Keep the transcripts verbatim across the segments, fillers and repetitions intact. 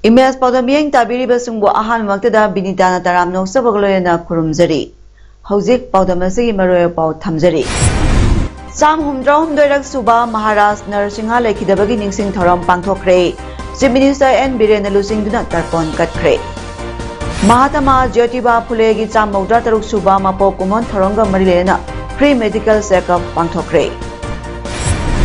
Image ꯄꯥꯎꯗꯝ ꯃꯤꯠꯌꯦꯡ ꯇꯥꯕꯤꯔꯤꯕꯁꯤꯡꯕꯨ ꯑꯍꯥꯟꯕꯃꯛꯇꯗ ꯕꯤꯅꯤꯇꯥꯅ ꯇꯔꯥꯝꯅ ꯑꯣꯛꯆꯕꯒ ꯂꯣꯏꯅꯅ ꯈꯨꯔꯨꯝꯖꯔꯤ꯫ ꯍꯧꯖꯤꯛ ꯄꯥꯎꯗꯝ ꯑꯁꯤꯒꯤ ꯃꯔꯨꯑꯣꯏꯕ ꯄꯥꯎ ꯊꯝꯖꯔꯤ꯫ ꯆꯥꯝ ꯍꯨꯝꯗ꯭ꯔꯥꯍꯨꯝꯗꯣꯏꯔꯛ ꯁꯨꯕ ꯃꯍꯥꯔꯥꯖ ꯅꯔꯁꯤꯡꯍ ꯂꯩꯈꯤꯗꯕꯒꯤ ꯅꯤꯡꯁꯤꯡ ꯊꯧꯔꯝ ꯄꯥꯡꯊꯣꯛꯈ꯭ꯔꯦ꯫ ꯆꯤꯐ ꯃꯤꯅꯤꯁꯇꯔ ꯑꯦꯟ ꯕꯤꯔꯦꯟꯅ ꯂꯨꯆꯤꯡꯗꯨꯅ ꯇꯔꯄꯣꯟ ꯀꯠꯈ꯭ꯔꯦ꯫ ꯃꯍꯥꯇꯃꯥ ꯖ꯭ꯌꯣꯇꯤꯕꯥ ꯐꯨꯂꯦꯒꯤ ꯆꯥꯝ ꯃꯧꯗ꯭ꯔꯥ ꯇꯔꯨꯛ ꯁꯨꯕ ꯃꯄꯣꯛ ꯀꯨꯝꯑꯣꯟ ꯊꯧꯔꯝꯒ ꯃꯔꯤ ꯂꯩꯅꯅ ꯐ꯭ꯔꯤ ꯃꯦꯗꯤꯀꯦꯜ ꯆꯦꯛꯑꯞ ꯄꯥꯡꯊꯣꯛꯈ꯭ꯔꯦ꯫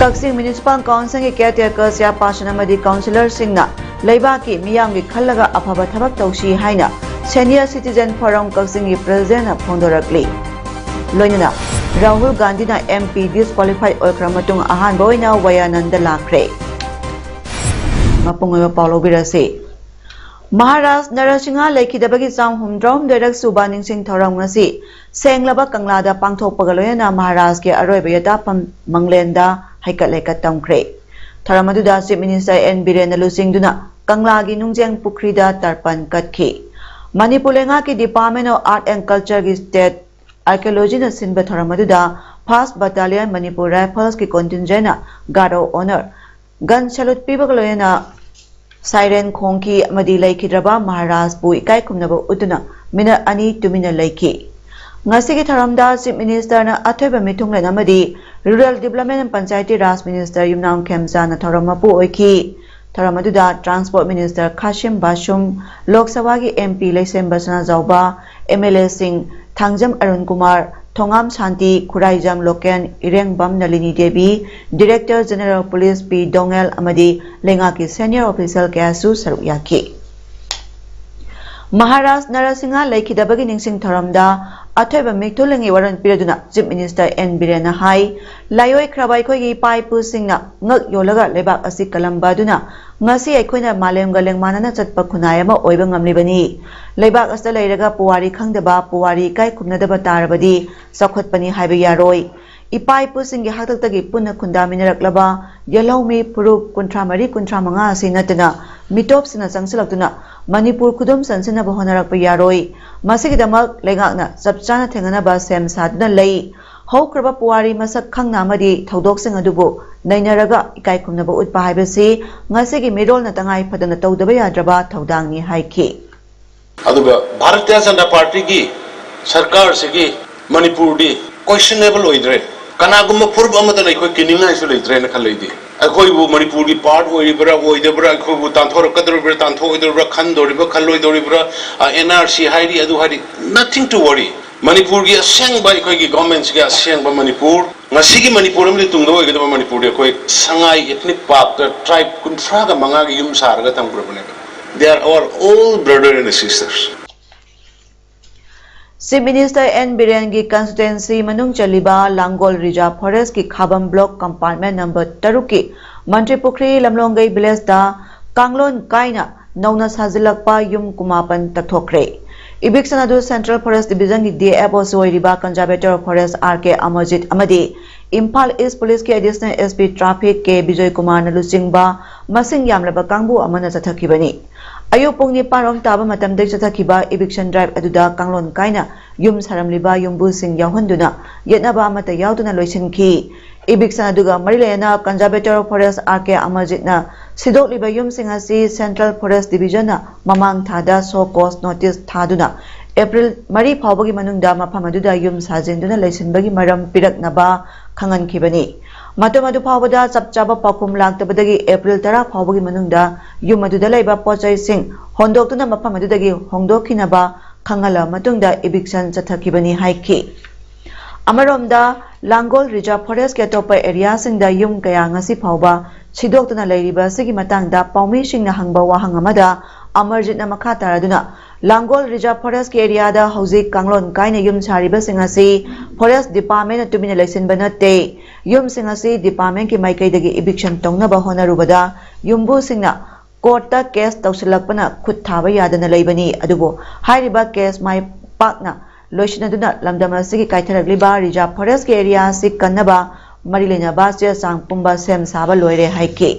ꯀꯛꯆꯤꯡ ꯃ꯭ꯌꯨꯅꯤꯁꯤꯄꯥꯜ ꯀꯥꯎꯟꯁꯤꯜꯒꯤ ꯀꯦꯌꯔꯇꯦꯀꯔ ꯆꯤꯌꯥꯔꯄꯥꯔꯁꯟ ꯑꯃꯗꯤ ꯀꯥꯎꯟꯁꯤꯂꯔꯁꯤꯡꯅ ꯂꯩꯕꯥꯛꯀꯤ ꯃꯤꯌꯥꯝꯒꯤ ꯈꯜꯂꯒ ꯑꯐꯕ ꯊꯕꯛ ꯇꯧꯁꯤ ꯍꯥꯏꯅ ꯁꯦꯅꯤꯌꯔ ꯁꯤꯇꯤꯖꯦꯟ ꯐꯣꯔꯝ ꯀꯛꯆꯤꯡꯒꯤ ꯄ꯭ꯔꯦꯁꯤꯗꯦꯟꯠꯅ ꯐꯣꯡꯗꯣꯔꯛꯂꯤ꯫ ꯂꯣꯏꯅꯅ ꯔꯥꯍꯨꯜ ꯒꯥꯟꯙꯤꯅ ꯑꯦꯝ ꯄꯤ ꯗꯤꯁꯀ꯭ꯋꯥꯂꯤꯐꯥꯏ ꯑꯣꯏꯈ꯭ꯔ ꯃꯇꯨꯡ ꯑꯍꯥꯟꯕ ꯑꯣꯏꯅ ꯋꯥꯌꯥꯅꯟꯗ ꯂꯥꯛꯈ꯭ꯔꯦ꯫ ꯃꯄꯨꯡ ꯑꯣꯏꯕ ꯄꯥꯎ ꯂꯧꯕꯤꯔꯁꯤ꯫ ꯃꯍꯥꯔꯥꯖ ꯅꯔꯁꯤꯡꯍ ꯂꯩꯈꯤꯗꯕꯒꯤ ꯆꯥꯝ ꯍꯨꯝꯗ꯭ꯔꯥꯍꯨꯝꯗꯣꯏꯔꯛ ꯁꯨꯕ ꯅꯤꯡꯁꯤꯡ ꯊꯧꯔꯝ ꯉꯁꯤ ꯁꯦꯡꯂꯕ ꯀꯪꯂꯥꯗ ꯄꯥꯡꯊꯣꯛꯄꯒ ꯂꯣꯏꯅꯅ ꯃꯍꯥꯔꯥꯖꯀꯤ ꯑꯔꯣꯏꯕ ꯌꯣꯇꯥꯐꯝ ꯃꯪꯂꯦꯟꯗ ꯍꯩꯀꯠ ꯂꯩꯀꯠ ꯇꯝꯈ꯭ꯔꯦ꯫ ꯊꯧꯔꯝ ꯑꯗꯨꯗ ꯆꯤꯐ ꯃꯤꯅꯤꯁꯇꯔ ꯑꯦꯟ ꯕꯤꯔꯦꯟꯅ ꯂꯨꯆꯤꯡꯗꯨꯅ ꯀꯪꯂꯥꯒꯤ ꯅꯨꯡꯖꯦꯡ ꯄꯨꯈ꯭ꯔꯤꯗ ꯇꯔꯄꯟ ꯀꯠꯈꯤ꯫ ꯃꯅꯤꯄꯨꯔ ꯂꯩꯉꯥꯛꯀꯤ ꯗꯤꯄꯥꯔꯠꯃꯦꯟ ꯑꯣꯐ ꯑꯥꯔꯠ ꯑꯦꯟ ꯀꯜꯆꯔꯒꯤ ꯁ꯭ꯇꯦꯠ ꯑꯥꯔꯀꯤꯑꯣꯂꯣꯖꯤꯅ ꯁꯤꯟꯕ ꯊꯧꯔꯝ ꯑꯗꯨꯗ ꯐꯥꯔꯁꯠ ꯕꯠꯇꯥꯂꯤꯌꯟ ꯃꯅꯤꯄꯨꯔ ꯔꯥꯏꯐꯜꯁꯀꯤ ꯀꯣꯟꯇꯤꯟꯖꯦꯟꯅ guard of honour, gun salute ꯄꯤꯕꯒ ꯂꯣꯏꯅꯅ ꯁꯥꯏꯔꯦꯟ ꯈꯣꯡꯈꯤ ꯑꯃꯗꯤ ꯂꯩꯈꯤꯗ꯭ꯔꯕ ꯃꯍꯥꯔꯥꯖꯄꯨ ꯏꯀꯥꯏ ꯈꯨꯝꯅꯕ ꯎꯠꯇꯨꯅ ꯃꯤꯅꯠ ꯑꯅꯤ ꯇꯨꯃꯤꯟꯅ ꯂꯩꯈꯤ꯫ ꯉꯁꯤꯒꯤ ꯊꯧꯔꯝꯗ ꯆꯤꯐ ꯃꯤꯅꯤꯁꯇꯔꯅ ꯑꯊꯣꯏꯕ ꯃꯤꯊꯨꯡꯂꯦꯟ ꯑꯃꯗꯤ ꯔꯨꯔꯦꯜ ꯗꯤꯕ꯭ꯂꯞꯃꯦꯟ ꯑꯃꯗꯤ ꯄꯟꯆꯥꯌꯇꯤ ꯔꯥꯖ ꯃꯤꯅꯤꯁꯇꯔ ꯌꯨꯝꯅꯥꯝ ꯈꯦꯝꯆꯥꯟꯅ ꯊꯧꯔꯝ ꯃꯄꯨ ꯑꯣꯏꯈꯤ꯫ ꯊꯧꯔꯝ ꯑꯗꯨꯗ ꯇ꯭ꯔꯥꯟꯁꯄꯣꯔꯠ ꯃꯤꯅꯤꯁꯇꯔ ꯈꯥꯁꯤꯝ ꯕꯥꯁꯨꯝ, ꯂꯣꯛ ꯁꯚꯥꯒꯤ ꯑꯦꯝ ꯄꯤ ꯂꯩꯁꯦꯝꯕ ꯁꯅꯥꯖꯥꯎꯕ, ꯑꯦꯝ ꯑꯦꯜ ꯑꯦꯁꯤꯡ Thangjam Arun Kumar, Thongam Shanti, Khuraijam Loken, Irengbam Nalini Devi, director general police P Doungel ꯑꯃꯗꯤ ꯂꯩꯉꯥꯛꯀꯤ ꯁꯦꯅꯤꯌꯔ ꯑꯣꯐꯤꯁꯤꯌꯦꯜ ꯀꯌꯥꯁꯨ ꯁꯔꯨꯛ ꯌꯥꯈꯤ꯫ ꯃꯍꯥꯔꯥꯖ ꯅꯔꯁꯤꯡꯍ ꯂꯩꯈꯤꯗꯕꯒꯤ ꯅꯤꯡꯁꯤꯡ ꯊꯧꯔꯝꯗ ꯑꯊꯣꯏꯕ ꯃꯤꯊꯨꯂꯦꯟꯒꯤ ꯋꯥꯔꯣꯜ ꯄꯤꯔꯗꯨꯅ Chief Minister N ꯕꯤꯔꯦꯟꯅ ꯍꯥꯏ, ꯂꯥꯏꯑꯣꯏꯈ꯭ꯔꯕ ꯑꯩꯈꯣꯏꯒꯤ ꯏꯄꯥ ꯏꯄꯨꯁꯤꯡꯅ ꯉꯛ ꯌꯣꯜꯂꯒ ꯂꯩꯕꯥꯛ ꯑꯁꯤ ꯀꯜꯂꯝꯕ ꯑꯗꯨꯅ ꯉꯁꯤ ꯑꯩꯈꯣꯏꯅ ꯃꯥꯂꯦꯝꯒ ꯂꯦꯡꯃꯥꯟꯅꯅ ꯆꯠꯄ ꯈꯨꯟꯅꯥꯏ ꯑꯃ ꯑꯣꯏꯕ ꯉꯝꯂꯤꯕꯅꯤ꯫ ꯂꯩꯕꯥꯛ ꯑꯁꯤꯗ ꯂꯩꯔꯒ ꯄꯨꯋꯥꯔꯤ ꯈꯪꯗꯕ, ꯄꯨꯋꯥꯔꯤ ꯏꯀꯥꯏ ꯈꯨꯝꯅꯗꯕ ꯇꯥꯔꯕꯗꯤ ꯆꯥꯎꯈꯠꯄꯅꯤ ꯍꯥꯏꯕ ꯌꯥꯔꯣꯏ꯫ ꯏꯄꯥ ꯏꯄꯨꯁꯤꯡꯒꯤ ꯍꯥꯛꯇꯛꯇꯒꯤ ꯄꯨꯟꯅ ꯈꯨꯟꯗꯥꯃꯤꯟꯅꯔꯛꯂꯕ ꯌꯦꯜꯍꯧꯃꯤ ꯐꯨꯔꯨꯞ ꯀꯨꯟꯊ꯭ꯔꯥ ꯃꯔꯤ ꯀꯨꯟꯊ꯭ꯔꯥ ꯃꯉꯥ ꯑꯁꯤ ꯅꯠꯇꯅ ꯃꯤꯇꯣꯞꯁꯤꯡꯅ ꯆꯪꯁꯤꯜꯂꯛꯇꯨꯅ ꯃꯅꯤꯄꯨꯔ ꯈꯨꯗꯨꯝ ꯆꯟꯁꯤꯟꯅꯕ ꯍꯣꯠꯅꯔꯛꯄ ꯌꯥꯔꯣꯏ꯫ ꯃꯁꯤꯒꯤꯗꯃꯛ ꯂꯩꯉꯥꯛꯅ ꯆꯞ ꯆꯥꯅ ꯊꯦꯡꯅꯅꯕ ꯁꯦꯝ ꯁꯥꯗꯨꯅ ꯂꯩ꯫ ꯍꯧꯈ꯭ꯔꯕ ꯄꯨꯋꯥꯔꯤ ꯃꯁꯛ ꯈꯪꯅ ꯑꯃꯗꯤ ꯊꯧꯗꯣꯛꯁꯤꯡ ꯑꯗꯨꯕꯨ ꯅꯩꯅꯔꯒ ꯏꯀꯥꯏ ꯈꯨꯝꯅꯕ ꯎꯠꯄ ꯍꯥꯏꯕꯁꯤ ꯉꯁꯤꯒꯤ ꯃꯤꯔꯣꯜꯅ ꯇꯉꯥꯏ ꯐꯗꯅ ꯇꯧꯗꯕ ꯌꯥꯗ꯭ꯔꯕ ꯊꯧꯗꯥꯡꯅꯤ ꯍꯥꯏꯈꯤ꯫ ꯑꯗꯨꯒ ꯚꯥꯔꯇꯤꯌ ꯖꯅꯇꯥ ꯄꯥꯔꯇꯤꯒꯤ ꯁꯔꯀꯥꯔꯁꯤꯒꯤ ꯃꯅꯤꯄꯨꯔꯗꯤ ꯀꯣꯏꯁꯟꯅꯦꯕꯜ ꯑꯣꯏꯗ꯭ꯔꯦ꯫ ꯀꯅꯥꯒꯨꯝꯕ ꯐꯨꯔꯨꯞ ꯑꯃꯠꯇꯅ ꯑꯩꯈꯣꯏ ꯀꯤꯅꯤꯡꯉꯥꯏꯁꯨ ꯂꯩꯇ꯭ꯔꯦꯅ ꯈꯜꯂꯦ ꯑꯩꯗꯤ꯫ ꯑꯩꯈꯣꯏꯕꯨ ꯃꯅꯤꯄꯨꯔꯒꯤ ꯄꯥꯔꯠ ꯑꯣꯏꯔꯤꯕ꯭ꯔꯥ ꯑꯣꯏꯗꯕ꯭ꯔꯥ, ꯑꯩꯈꯣꯏꯕꯨ ꯇꯥꯟꯊꯣꯔꯛꯀꯗꯧꯔꯤꯕ꯭ꯔꯥ ꯇꯥꯟꯊꯣꯛꯑꯣꯏꯗꯧꯔꯤꯕ꯭ꯔꯥ, ꯈꯟꯗꯧꯔꯤꯕ꯭ꯔꯥ ꯈꯜꯂꯣꯏꯗꯧꯔꯤꯕ꯭ꯔꯥ, ꯑꯦꯟ ꯑꯥꯔ ꯁꯤ ꯍꯥꯏꯔꯤ ꯑꯗꯨ ꯍꯥꯏꯔꯤ, nothing to worry꯫ ꯃꯅꯤꯄꯨꯔꯒꯤ ꯑꯁꯦꯡꯕ, ꯑꯩꯈꯣꯏꯒꯤ ꯒꯣꯔꯃꯦꯟꯁꯤꯒꯤ ꯑꯁꯦꯡꯕ ꯃꯅꯤꯄꯨꯔ, ꯉꯁꯤꯒꯤ ꯃꯅꯤꯄꯨꯔ ꯑꯃꯗꯤ ꯇꯨꯡꯗ ꯑꯣꯏꯒꯗꯕ ꯃꯅꯤꯄꯨꯔꯗꯤ ꯑꯩꯈꯣꯏ ꯁꯉꯥꯏ ꯏꯊꯅꯤꯛ ꯄꯥꯔꯛꯇ ꯇ꯭ꯔꯥꯏꯕ ꯀꯨꯟꯊ꯭ꯔꯥꯒ ꯃꯉꯥꯒꯤ ꯌꯨꯝ ꯁꯥꯔꯒ ꯊꯝꯈ꯭ꯔꯕꯅꯦꯕ꯫ They are our all brother and sisters꯫ Chief Minister N ꯕꯤꯔꯦꯟꯒꯤ constituency ꯃꯅꯨꯡ ꯆꯜꯂꯤꯕ ꯂꯥꯡꯒꯣꯜ Reserve Forest ꯀꯤ ꯈꯥꯕꯝ Block Compartment number ꯇꯔꯨꯛꯀꯤ ꯃꯟꯇ꯭ꯔꯤ ꯄꯨꯈ꯭ꯔꯤ ꯂꯝꯂꯣꯡꯒꯩ village ꯇ ꯀꯥꯡꯂꯣꯟ ꯀꯥꯏꯅ ꯅꯧꯅ ꯁꯥꯖꯤꯜꯂꯛꯄ ꯌꯨꯝ ꯀꯨꯟꯃꯥꯄꯟ ꯇꯛꯊꯣꯛꯈ꯭ꯔꯦ꯫ Eviction ꯑꯗꯨ Central Forest Division ꯒꯤ D F O ꯁꯨ ꯑꯣꯏꯔꯤꯕ Conservator of Forest R K Amarjeet ꯑꯃꯗꯤ ꯏꯝꯐꯥꯜ East Police ꯀꯤ Additional S P Traffic K Bijoy ꯀꯨꯃꯥꯔꯅ ꯂꯨꯆꯤꯡꯕ ꯃꯁꯤꯡ ꯌꯥꯝꯂꯕ ꯀꯥꯡꯕꯨ ꯑꯃꯅ ꯆꯠꯊꯈꯤꯕꯅꯤ꯫ ꯑꯌꯨꯛ ꯄꯨꯡ ꯅꯤꯄꯥꯟ ꯔꯣꯝ ꯇꯥꯕ ꯃꯇꯝꯗꯒꯤ ꯆꯠꯊꯈꯤꯕ eviction drive ꯑꯗꯨꯗ ꯀꯥꯡꯂꯣꯟ ꯀꯥꯏꯅ ꯌꯨꯝ ꯁꯥꯔꯝꯂꯤꯕ ꯌꯨꯝꯕꯨꯁꯤꯡ ꯌꯥꯎꯍꯟꯗꯨꯅ ꯌꯦꯠꯅꯕ ꯑꯃꯠꯇ ꯌꯥꯎꯗꯅ ꯂꯣꯏꯁꯤꯟꯈꯤ꯫ Eviction ꯑꯗꯨꯒ ꯃꯔꯤ ꯂꯩꯅꯅ Conservator of Forest R K ꯑꯃꯔꯖꯤꯠꯅ ꯁꯤꯗꯣꯛꯂꯤꯕ ꯌꯨꯝꯁꯤꯡ ꯑꯁꯤ Central Forest Division ꯅ ꯃꯃꯥꯡ ꯊꯥꯗ show cause notice ꯊꯥꯗꯨꯅ April ꯃꯔꯤ ꯐꯥꯎꯕꯒꯤ ꯃꯅꯨꯡꯗ ꯃꯐꯝ ꯑꯗꯨꯗ ꯌꯨꯝ ꯁꯥꯖꯤꯟꯗꯨꯅ ꯂꯩꯁꯤꯟꯕꯒꯤ ꯃꯔꯝ ꯄꯤꯔꯛꯅꯕ ꯈꯪꯍꯟꯈꯤꯕꯅꯤ꯫ ꯃꯇꯝ ꯑꯗꯨ ꯐꯥꯎꯕꯗ ꯆꯞ ꯆꯥꯕ ꯄꯥꯎꯈꯨꯝ ꯂꯥꯛꯇꯕꯗꯒꯤ April ꯇꯔꯥ ꯐꯥꯎꯕꯒꯤ ꯃꯅꯨꯡꯗ ꯌꯨꯝ ꯑꯗꯨꯗ ꯂꯩꯕ ꯄꯣꯠꯆꯩꯁꯤꯡ ꯍꯣꯟꯗꯣꯛꯇꯨꯅ ꯃꯐꯝ ꯑꯗꯨꯗꯒꯤ ꯍꯣꯡꯗꯣꯛꯈꯤꯅꯕ ꯈꯪꯍꯜꯂꯕ ꯃꯇꯨꯡꯗ eviction ꯆꯠꯊꯈꯤꯕꯅꯤ ꯍꯥꯏꯈꯤ꯫ ꯑꯃꯔꯣꯝꯗ, ꯂꯥꯡꯒꯣꯜ Reserve Forest ꯀꯤ ꯑꯇꯣꯞꯄ area ꯁꯤꯡꯗ ꯌꯨꯝ ꯀꯌꯥ ꯉꯁꯤ ꯐꯥꯎꯕ ꯁꯤꯗꯣꯛꯇꯨꯅ ꯂꯩꯔꯤꯕ ꯑꯁꯤꯒꯤ ꯃꯇꯥꯡꯗ ꯄꯥꯎꯃꯤꯁꯤꯡꯅ ꯍꯪꯕ ꯋꯥꯍꯪ ꯑꯃꯗ ꯑꯃꯔꯖꯤꯠꯅ ꯃꯈꯥ ꯇꯥꯔꯗꯨꯅ, ꯂꯥꯡꯒꯣꯜ Reserve Forest ꯀꯤ area ꯗ ꯍꯧꯖꯤꯛ ꯀꯥꯡꯂꯣꯟ ꯀꯥꯏꯅ ꯌꯨꯝ ꯁꯥꯔꯤꯕꯁꯤꯡ ꯑꯁꯤ Forest Department ꯅ ꯇꯨꯃꯤꯟꯅ ꯂꯩꯁꯤꯟꯕ ꯅꯠꯇꯦ꯫ ꯌꯨꯝꯁꯤꯡ ꯑꯁꯤ department ꯀꯤ ꯃꯥꯏꯀꯩꯗꯒꯤ eviction ꯇꯧꯅꯕ ꯍꯣꯠꯅꯔꯨꯕꯗ ꯌꯨꯝꯕꯨꯁꯤꯡꯅ court ꯇ case ꯇꯧꯁꯤꯜꯂꯛꯄꯅ ꯈꯨꯠ ꯊꯥꯕ ꯌꯥꯗꯅ ꯂꯩꯕꯅꯤ꯫ ꯑꯗꯨꯕꯨ ꯍꯥꯏꯔꯤꯕ case ꯃꯥꯏ ꯄꯥꯛꯅ ꯂꯣꯏꯁꯤꯟꯅꯗꯨꯅ ꯂꯝꯗꯝ ꯑꯁꯤꯒꯤ ꯀꯥꯏꯊꯔꯛꯂꯤꯕ Reserve Forest ꯀꯤ area ꯑꯁꯤ ꯀꯟꯅꯕ ꯃꯔꯤ ꯂꯩꯅꯕ ꯆꯦ ꯆꯥꯡ ꯄꯨꯝꯕ ꯁꯦꯝ ꯁꯥꯕ ꯂꯣꯏꯔꯦ ꯍꯥꯏꯈꯤ꯫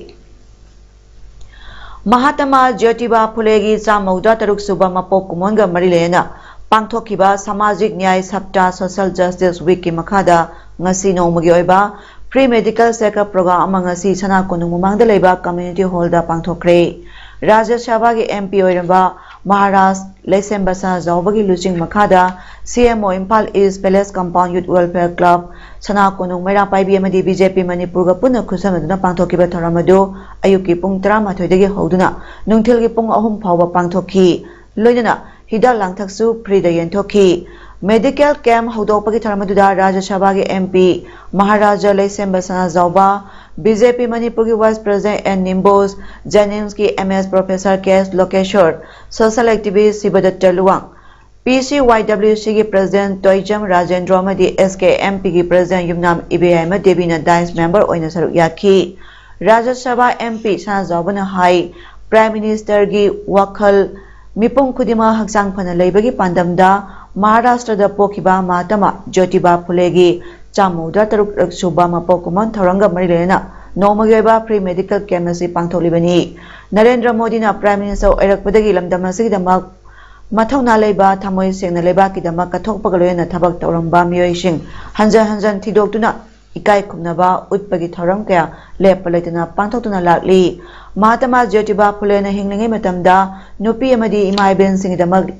ꯃꯍꯥꯇꯃꯥ ꯖ꯭ꯌꯣꯇꯤꯕꯥ ꯐꯨꯂꯦꯒꯤ ꯆꯥꯝꯃꯧꯗ꯭ꯔꯥ ꯇꯔꯨꯛ ꯁꯨꯕ ꯃꯄꯣꯛ ꯀꯨꯝꯑꯣꯟꯒ ꯃꯔꯤ ꯂꯩꯅꯅ ꯄꯥꯡꯊꯣꯛꯈꯤꯕ ꯁꯃꯥꯖꯤꯛ ꯅ꯭ꯌꯥꯏ ꯁꯞꯇꯥ Social Justice Week ꯀꯤ ꯃꯈꯥꯗ ꯉꯁꯤ ꯅꯣꯡꯃꯒꯤ ꯑꯣꯏꯕ free medical checkup program ꯑꯃ ꯉꯁꯤ ꯁꯅꯥ ꯀꯣꯅꯨꯡ ꯃꯃꯥꯡꯗ ꯂꯩꯕ community hall ꯗ ꯄꯥꯡꯊꯣꯛꯈ꯭ꯔꯦ꯫ ꯔꯥꯖ꯭ꯌ ꯁꯚꯥꯒꯤ M P ꯑꯣꯏꯔꯝꯕ ꯃꯍꯥꯔꯥꯖ ꯂꯩꯁꯦꯝꯕ ꯁꯅꯥꯖꯥꯎꯕꯒꯤ ꯂꯨꯆꯤꯡ ꯃꯈꯥꯗ C M O Imphal East Palace Compound Youth Welfare Club, ꯁꯅꯥ ꯀꯣꯅꯨꯡ ꯃꯩꯔꯥ ꯄꯥꯏꯕꯤ ꯑꯃꯗꯤ B J P ꯃꯅꯤꯄꯨꯔꯒ ꯄꯨꯟꯅ ꯈꯨꯠꯁꯝꯅꯗꯨꯅ ꯄꯥꯡꯊꯣꯛꯈꯤꯕ ꯊꯧꯔꯝ ꯑꯗꯨ ꯑꯌꯨꯛꯀꯤ ꯄꯨꯡ ꯇꯔꯥꯃꯥꯊꯣꯏꯗꯒꯤ ꯍꯧꯗꯨꯅ ꯅꯨꯡꯊꯤꯜꯒꯤ ꯄꯨꯡ ꯑꯍꯨꯝ ꯐꯥꯎꯕ ꯄꯥꯡꯊꯣꯛꯈꯤ꯫ ꯂꯣꯏꯅꯅ ꯍꯤꯗꯥꯛ ꯂꯥꯡꯊꯛꯁꯨ free ꯗ ꯌꯦꯟꯊꯣꯛꯈꯤ꯫ Medical camp ꯍꯧꯗꯣꯛꯄꯒꯤ ꯊꯧꯔꯝ ꯑꯗꯨꯗ ꯔꯥꯖ꯭ꯌ ꯁꯚꯥꯒꯤ M P ꯃꯍꯥꯔꯥꯖ ꯂꯩꯁꯦꯝꯕ ꯁꯅꯥꯖꯥꯎꯕ, B J P ꯃꯅꯤꯄꯨꯔꯒꯤ Vice President N ꯅꯤꯝꯕꯣꯁ, JNIMS ꯀꯤ M S Professor K S ꯂꯣꯀꯦꯁꯣꯔ, social activist ꯁꯤꯕꯗꯠꯇ Luwang, P C Y W C ꯒꯤ President ꯇꯣꯏꯖꯝ ꯔꯥꯖꯦꯟꯗ꯭ꯔꯣ ꯑꯃꯗꯤ S K M P ꯒꯤ President ꯌꯨꯝꯅꯥꯝ ꯏꯕꯦꯌꯥꯏꯃ ꯗꯦꯕꯤꯅ dais member ꯑꯣꯏꯅ ꯁꯔꯨꯛ ꯌꯥꯈꯤ꯫ ꯔꯥꯖ꯭ꯌ ꯁꯚꯥ M P ꯁꯅꯥꯖꯥꯎꯕꯅ ꯍꯥꯏ, Prime Minister ꯒꯤ ꯋꯥꯈꯜ ꯃꯤꯄꯨꯝ ꯈꯨꯗꯤꯡꯃꯛ ꯍꯛꯆꯥꯡ ꯐꯅ ꯂꯩꯕꯒꯤ ꯄꯥꯟꯗꯝꯗ ꯃꯍꯥꯔꯥꯁꯇ꯭ꯔꯗ ꯄꯣꯛꯈꯤꯕ ꯃꯍꯥꯇꯃꯥ ꯖ꯭ꯌꯣꯇꯤꯕꯥ ꯐꯨꯂꯦꯒꯤ ꯆꯥꯝꯃꯧꯗ꯭ꯔꯥ ꯇꯔꯨꯛ ꯁꯨꯕ ꯃꯄꯣꯛ ꯀꯨꯝꯑꯣꯟ ꯊꯧꯔꯝꯒ ꯃꯔꯤ ꯂꯩꯅꯅ ꯅꯣꯡꯃꯒꯤ ꯑꯣꯏꯕ free medical camp ꯑꯁꯤ ꯄꯥꯡꯊꯣꯛꯂꯤꯕꯅꯤ꯫ ꯅꯔꯦꯟꯗ꯭ꯔ ꯃꯣꯗꯤꯅ Prime Minister ꯑꯣꯏꯔꯛꯄꯗꯒꯤ ꯂꯝꯗꯝ ꯑꯁꯤꯒꯤꯗꯃꯛ ꯃꯊꯧꯅꯥ ꯂꯩꯕ, ꯊꯃꯣꯏ ꯁꯦꯡꯅ ꯂꯩꯕꯥꯛꯀꯤꯗꯃꯛ ꯀꯠꯊꯣꯛꯄꯒ ꯂꯣꯏꯅꯅ ꯊꯕꯛ ꯇꯧꯔꯝꯕ ꯃꯤꯑꯣꯏꯁꯤꯡ ꯍꯟꯖꯟ ꯍꯟꯖꯟ ꯊꯤꯗꯣꯛꯇꯨꯅ ꯏꯀꯥꯏ ꯈꯨꯝꯅꯕ ꯎꯠꯄꯒꯤ ꯊꯧꯔꯝ ꯀꯌꯥ ꯂꯦꯞꯄ ꯂꯩꯇꯅ ꯄꯥꯡꯊꯣꯛꯇꯨꯅ ꯂꯥꯛꯂꯤ꯫ ꯃꯍꯥꯇꯃꯥ ꯖ꯭ꯌꯣꯇꯤꯕꯥ ꯐꯨꯂꯦꯅ ꯍꯤꯡꯂꯤꯉꯩ ꯃꯇꯝꯗ ꯅꯨꯄꯤ ꯑꯃꯗꯤ ꯏꯃꯥ ꯏꯕꯦꯟꯁꯤꯡꯒꯤꯗꯃꯛ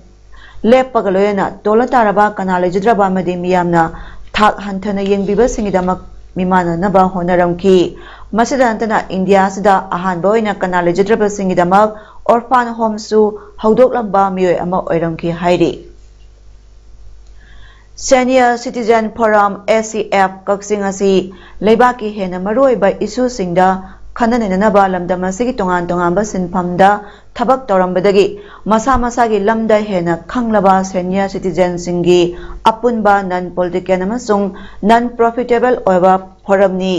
ꯂꯦꯞꯄꯒ ꯂꯣꯏꯅꯅ ꯇꯣꯜꯂ ꯇꯥꯔꯕ, ꯀꯅꯥ ꯂꯩꯖꯗ꯭ꯔꯕ ꯑꯃꯗꯤ ꯃꯤꯌꯥꯝꯅ ꯊꯥꯛ ꯍꯟꯊꯅ ꯌꯦꯡꯕꯤꯕꯁꯤꯡꯒꯤꯗꯃꯛ ꯃꯤꯃꯥꯟꯅꯅꯕ ꯍꯣꯠꯅꯔꯝꯈꯤ꯫ ꯃꯁꯤꯗ ꯅꯠꯇꯅ ꯏꯟꯗꯤꯌꯥ ꯑꯁꯤꯗ ꯑꯍꯥꯟꯕ ꯑꯣꯏꯅ ꯀꯅꯥ ꯂꯩꯖꯗ꯭ꯔꯕꯁꯤꯡꯒꯤꯗꯃꯛ orphan home ꯁꯨ ꯍꯧꯗꯣꯛꯂꯝꯕ ꯃꯤꯑꯣꯏ ꯑꯃ ꯑꯣꯏꯔꯝꯈꯤ ꯍꯥꯏꯔꯤ꯫ Senior Citizen Forum, S C F, ꯀꯛꯆꯤꯡ ꯑꯁꯤ ꯂꯩꯕꯥꯛꯀꯤ ꯍꯦꯟꯅ ꯃꯔꯨꯑꯣꯏꯕ issue ꯁꯤꯡꯗ ꯈꯟꯅ ꯅꯩꯅꯅꯕ ꯂꯝꯗꯝ ꯑꯁꯤꯒꯤ ꯇꯣꯉꯥꯟ ꯇꯣꯉꯥꯟꯕ ꯁꯤꯟꯐꯝꯗ ꯊꯕꯛ ꯇꯧꯔꯝꯕꯗꯒꯤ ꯃꯁꯥ ꯃꯁꯥꯒꯤ ꯂꯝꯗ ꯍꯦꯟꯅ ꯈꯪꯂꯕ senior citizenꯁꯤꯡꯒꯤ ꯑꯄꯨꯟꯕ non political ꯑꯃꯁꯨꯡ non profitable ꯑꯣꯏꯕ forumꯅꯤ꯫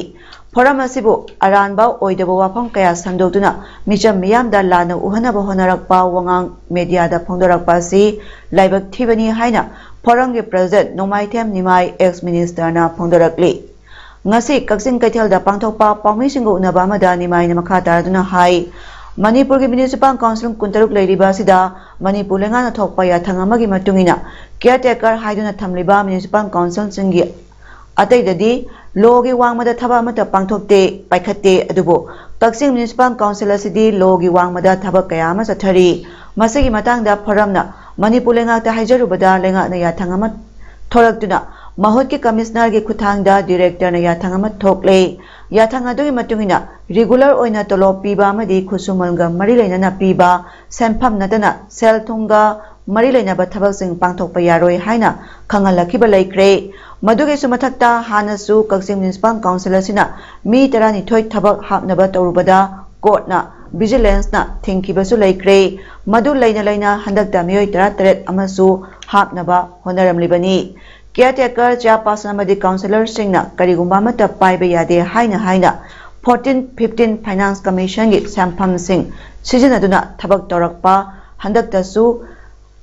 Forum ꯑꯁꯤꯕꯨ ꯑꯔꯥꯟꯕ ꯑꯣꯏꯗꯕ ꯋꯥꯐꯝ ꯀꯌꯥ ꯁꯟꯗꯣꯛꯇꯨꯅ ꯃꯤꯆꯝ ꯃꯤꯌꯥꯝꯗ ꯂꯥꯟꯅ ꯎꯍꯟꯅꯕ ꯍꯣꯠꯅꯔꯛꯄ ꯋꯥꯉꯥꯡ mediaꯗ ꯐꯣꯡꯗꯣꯔꯛꯄ ꯑꯁꯤ ꯂꯥꯏꯕꯛ ꯊꯤꯕꯅꯤ ꯍꯥꯏꯅ forumꯒꯤ president ꯅꯣꯡꯃꯥꯏꯊꯦꯝ ꯅꯤꯃꯥꯏ ex ministerꯅ ꯐꯣꯡꯗꯣꯔꯛꯂꯤ꯫ ꯉꯁꯤ ꯀꯛꯆꯤꯡ ꯀꯩꯊꯦꯜꯗ ꯄꯥꯡꯊꯣꯛꯄ ꯄꯥꯎꯃꯤꯁꯤꯡꯒ ꯎꯅꯕ ꯑꯃꯗ ꯅꯤꯃꯥꯏꯅ ꯃꯈꯥ ꯇꯥꯔꯗꯨꯅ ꯍꯥꯏ, ꯃꯅꯤꯄꯨꯔꯒꯤ municipal council ꯀꯨꯟꯇꯔꯨꯛ ꯂꯩꯔꯤꯕ ꯑꯁꯤꯗ ꯃꯅꯤꯄꯨꯔ ꯂꯩꯉꯥꯛꯅ ꯊꯣꯛꯄ ꯌꯥꯊꯪ ꯑꯃꯒꯤ ꯃꯇꯨꯡ ꯏꯟꯅ caretaker ꯍꯥꯏꯗꯨꯅ ꯊꯝꯂꯤꯕ municipal councilꯁꯤꯡꯒꯤ ꯑꯇꯩꯗꯗꯤ lawꯒꯤ ꯋꯥꯡꯃꯗ ꯊꯕꯛ ꯑꯃꯠꯇ ꯄꯥꯡꯊꯣꯛꯇꯦ, ꯄꯥꯏꯈꯠꯇꯦ꯫ ꯑꯗꯨꯕꯨ ꯀꯛꯆꯤꯡ municipal council ꯑꯁꯤꯗꯤ lawꯒꯤ ꯋꯥꯡꯃꯗ ꯊꯕꯛ ꯀꯌꯥ ꯑꯃ ꯆꯠꯊꯔꯤ꯫ ꯃꯁꯤꯒꯤ ꯃꯇꯥꯡꯗ forumꯅ ꯃꯅꯤꯄꯨꯔ ꯂꯩꯉꯥꯛꯇ ꯍꯥꯏꯖꯔꯨꯕꯗ ꯂꯩꯉꯥꯛꯅ ꯌꯥꯊꯪ ꯑꯃ ꯊꯣꯔꯛꯇꯨꯅ ꯃꯍꯨꯠꯀꯤ commissionerꯒꯤ ꯈꯨꯠꯊꯥꯡꯗ directorꯅ ꯌꯥꯊꯪ ꯑꯃ ꯊꯣꯛꯂꯦ꯫ ꯌꯥꯊꯪ ꯑꯗꯨꯒꯤ ꯃꯇꯨꯡ ꯏꯟꯅ regular ꯑꯣꯏꯅ ꯇꯣꯂꯣꯞ ꯄꯤꯕ ꯑꯃꯗꯤ ꯈꯨꯠꯁꯨꯃꯟꯒ ꯃꯔꯤ ꯂꯩꯅꯅ ꯄꯤꯕ ꯁꯦꯟꯐꯝ ꯅꯠꯇꯅ ꯁꯦꯜ ꯊꯨꯝꯒ ꯃꯔꯤ ꯂꯩꯅꯕ ꯊꯕꯛꯁꯤꯡ ꯄꯥꯡꯊꯣꯛꯄ ꯌꯥꯔꯣꯏ ꯍꯥꯏꯅ ꯈꯪꯍꯜꯂꯛꯈꯤꯕ ꯂꯩꯈ꯭ꯔꯦ꯫ ꯃꯗꯨꯒꯤꯁꯨ ꯃꯊꯛꯇ ꯍꯥꯟꯅꯁꯨ ꯀꯛꯆꯤꯡ municipal council ꯑꯁꯤꯅ ꯃꯤ ꯇꯔꯥꯅꯤꯊꯣꯏ ꯊꯕꯛ ꯍꯥꯞꯅꯕ ꯇꯧꯔꯨꯕꯗ courtꯅ, vigilanceꯅ ꯊꯤꯡꯈꯤꯕꯁꯨ ꯂꯩꯈ꯭ꯔꯦ꯫ ꯃꯗꯨ ꯂꯩꯅ ꯂꯩꯅ ꯍꯟꯗꯛꯇ ꯃꯤꯑꯣꯏ ꯇꯔꯥꯇꯔꯦꯠ ꯑꯃꯁꯨ ꯍꯥꯞꯅꯕ ꯍꯣꯠꯅꯔꯝꯂꯤꯕꯅꯤ꯫ Caretaker, chairperson ꯑꯃꯗꯤ councillorꯁꯤꯡꯅ ꯀꯔꯤꯒꯨꯝꯕ ꯑꯃꯠꯇ ꯄꯥꯏꯕ ꯌꯥꯗꯦ ꯍꯥꯏꯅ ꯍꯥꯏꯅ fourteen fifteen Finance Commissionꯒꯤ ꯁꯦꯟꯐꯝꯁꯤꯡ ꯁꯤꯖꯤꯟꯅꯗꯨꯅ ꯊꯕꯛ ꯇꯧꯔꯛꯄ, ꯍꯟꯗꯛꯇꯁꯨ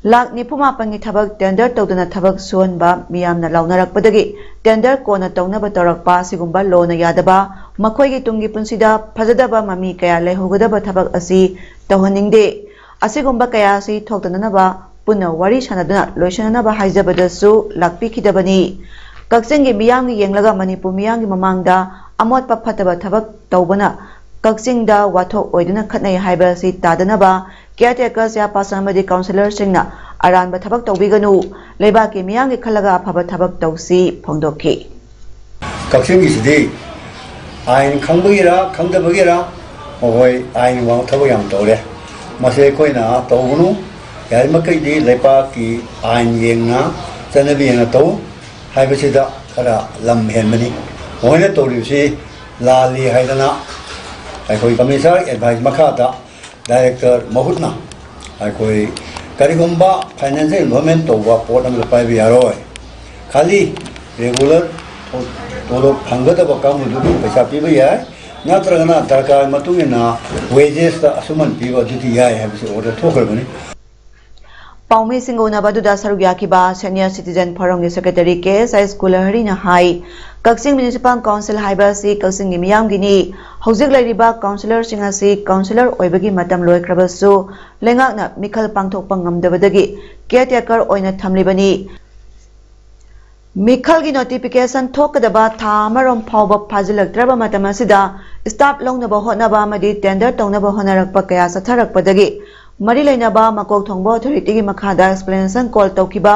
ꯂꯥꯈ ꯅꯤꯐꯨ ꯃꯥꯄꯟꯒꯤ ꯊꯕꯛ tender ꯇꯧꯗꯨꯅ ꯊꯕꯛ ꯁꯨꯍꯟꯕ ꯃꯤꯌꯥꯝꯅ ꯂꯥꯎꯅꯔꯛꯄꯗꯒꯤ tender ꯀꯣꯟꯅ ꯇꯧꯅꯕ ꯇꯧꯔꯛꯄ ꯑꯁꯤꯒꯨꯝꯕ lawꯅ ꯌꯥꯗꯕ, ꯃꯈꯣꯏꯒꯤ ꯇꯨꯡꯒꯤ ꯄꯨꯟꯁꯤꯗ ꯐꯖꯗꯕ ꯃꯃꯤ ꯀꯌꯥ ꯂꯩꯍꯧꯒꯗꯕ ꯊꯕꯛ ꯑꯁꯤ ꯇꯧꯍꯟꯅꯤꯡꯗꯦ꯫ ꯑꯁꯤꯒꯨꯝꯕ ꯀꯌꯥ ꯑꯁꯤ ꯊꯣꯛꯇꯅꯅꯕ ꯄꯨꯟꯅ ꯋꯥꯔꯤ ꯁꯥꯟꯅꯗꯨꯅ ꯂꯣꯏꯁꯤꯟꯅꯅꯕ ꯍꯥꯏꯖꯕꯗꯁꯨ ꯂꯥꯛꯄꯤꯈꯤꯗꯕꯅꯤ꯫ ꯀꯛꯆꯤꯡꯒꯤ ꯃꯤꯌꯥꯝꯒꯤ ꯌꯦꯡꯂꯒ ꯃꯅꯤꯄꯨꯔ ꯃꯤꯌꯥꯝꯒꯤ ꯃꯃꯥꯡꯗ ꯑꯃꯣꯠꯄ ꯐꯠꯇꯕ ꯊꯕꯛ ꯇꯧꯕꯅ ꯀꯛꯆꯤꯡꯗ ꯋꯥꯊꯣꯛ ꯑꯣꯏꯗꯨꯅ ꯈꯠꯅꯩ ꯍꯥꯏꯕ ꯑꯁꯤ ꯇꯥꯗꯅꯕ caretaker, chairperson ꯑꯃꯗꯤ councillorꯁꯤꯡꯅ ꯑꯔꯥꯟꯕ ꯊꯕꯛ ꯇꯧꯕꯤꯒꯅꯨ꯫ ꯂꯩꯕꯥꯛꯀꯤ ꯃꯤꯌꯥꯝꯒꯤ ꯈꯜꯂꯒ ꯑꯐꯕ ꯊꯕꯛ ꯇꯧꯁꯤ ꯐꯣꯡꯗꯣꯛꯈꯤ꯫ ꯀꯛꯆꯤꯡꯒꯤꯁꯤꯗꯤ ꯑꯥꯏꯟ ꯈꯪꯕꯒꯤꯔ ꯈꯪꯗꯕꯒꯤꯔ ꯃꯈꯣꯏ ꯑꯥꯏꯟ ꯋꯥꯡ ꯊꯕꯛ ꯌꯥꯝ ꯇꯧꯔꯦ꯫ ꯃꯁꯤ ꯑꯩꯈꯣꯏꯅ ꯇꯧꯒꯅꯨ, ꯌꯥꯔꯤꯃꯈꯩꯗꯤ ꯂꯩꯄꯥꯛꯀꯤ ꯑꯥꯏꯟ ꯌꯦꯡꯅ, ꯆꯠꯅꯕꯤ ꯌꯦꯡꯅ ꯇꯧ ꯍꯥꯏꯕꯁꯤꯗ ꯈꯔ ꯂꯝ ꯍꯦꯟꯕꯅꯤ꯫ ꯃꯈꯣꯏꯅ ꯇꯧꯔꯤꯕꯁꯤ ꯂꯥꯜꯂꯤ ꯍꯥꯏꯗꯅ ꯑꯩꯈꯣꯏ ꯀꯃꯤꯁꯅꯔ ꯑꯦꯗꯚꯥꯏꯁ ꯃꯈꯥꯗ ꯗꯥꯏꯔꯦꯛꯇꯔ ꯃꯍꯨꯠꯅ ꯑꯩꯈꯣꯏ ꯀꯔꯤꯒꯨꯝꯕ ꯐꯥꯏꯅꯥꯟꯁꯤꯌꯦꯜ ꯏꯟꯚꯣꯜꯚꯃꯦꯟ ꯇꯧꯕ ꯄꯣꯠ ꯑꯃꯗ ꯄꯥꯏꯕ ꯌꯥꯔꯣꯏ꯫ ꯈꯥꯂꯤ ꯔꯦꯒꯨꯂꯔ ꯇꯣꯂꯣꯞ ꯐꯪꯒꯗꯕ ꯀꯥꯡꯕꯨꯗꯨꯒꯤ ꯄꯩꯁꯥ ꯄꯤꯕ ꯌꯥꯏ, ꯅꯠꯇ꯭ꯔꯒꯅ ꯗꯔꯀꯥꯔꯒꯤ ꯃꯇꯨꯡ ꯏꯟꯅ ꯋꯦꯖꯦꯁꯇ ꯑꯁꯨꯃꯟ ꯄꯤꯕ ꯑꯗꯨꯗꯤ ꯌꯥꯏ ꯍꯥꯏꯕꯁꯤ ꯑꯣꯔꯗꯔ ꯊꯣꯛꯈ꯭ꯔꯕꯅꯤ꯫ ꯄꯥꯎꯃꯤꯁꯤꯡꯒ ꯎꯅꯕ ꯑꯗꯨꯗ ꯁꯔꯨꯛ ꯌꯥꯈꯤꯕ ꯁꯦꯅꯤꯌꯔ ꯁꯤꯇꯤꯖꯦꯟ ꯐꯣꯔꯝꯒꯤ ꯁꯦꯀ꯭ꯔꯦꯇꯔꯤ ꯀꯦ ꯑꯦꯁ ꯑꯥꯏ ꯁ꯭ꯀꯨꯂꯍꯔꯤꯅ ꯍꯥꯏ, ꯀꯛꯆꯤꯡ ꯃ꯭ꯌꯨꯅꯤꯁꯤꯄꯥꯜ ꯀꯥꯎꯟꯁꯤꯜ ꯍꯥꯏꯕ ꯑꯁꯤ ꯀꯛꯆꯤꯡꯒꯤ ꯃꯤꯌꯥꯝꯒꯤꯅꯤ꯫ ꯍꯧꯖꯤꯛ ꯂꯩꯔꯤꯕ ꯀꯥꯎꯟꯁꯤꯂꯔꯁꯤꯡ ꯑꯁꯤ ꯀꯥꯎꯟꯁꯤꯂꯔ ꯑꯣꯏꯕꯒꯤ ꯃꯇꯝ ꯂꯣꯏꯈ꯭ꯔꯕꯁꯨ ꯂꯩꯉꯥꯛꯅ ꯃꯤꯈꯜ ꯄꯥꯡꯊꯣꯛꯄ ꯉꯝꯗꯕꯗꯒꯤ ꯀꯦꯌꯔ ꯇꯦꯀꯔ ꯑꯣꯏꯅ ꯊꯝꯂꯤꯕꯅꯤ꯫ ꯃꯤꯈꯜꯒꯤ ꯅꯣꯇꯤꯐꯤꯀꯦꯁꯟ ꯊꯣꯛꯀꯗꯕ ꯊꯥ ꯑꯃꯔꯣꯝ ꯐꯥꯎꯕ ꯐꯥꯖꯤꯜꯂꯛꯇ꯭ꯔꯕ ꯃꯇꯝ ꯑꯁꯤꯗ ꯁ꯭ꯇꯥꯐ ꯂꯧꯅꯕ ꯍꯣꯠꯅꯕ ꯑꯃꯗꯤ ꯇꯦꯟꯗꯔ ꯇꯧꯅꯕ ꯍꯣꯠꯅꯔꯛꯄ ꯀꯌꯥ ꯆꯠꯊꯔꯛꯄꯗꯒꯤ ꯃꯔꯤ ꯂꯩꯅꯕ ꯃꯀꯣꯛ ꯊꯣꯡꯕ ꯑꯣꯊꯣꯔꯤꯇꯤꯒꯤ ꯃꯈꯥꯗ ꯑꯦꯛꯁꯄ꯭ꯂꯦꯅꯦꯁꯟ ꯀꯣꯜ ꯇꯧꯈꯤꯕ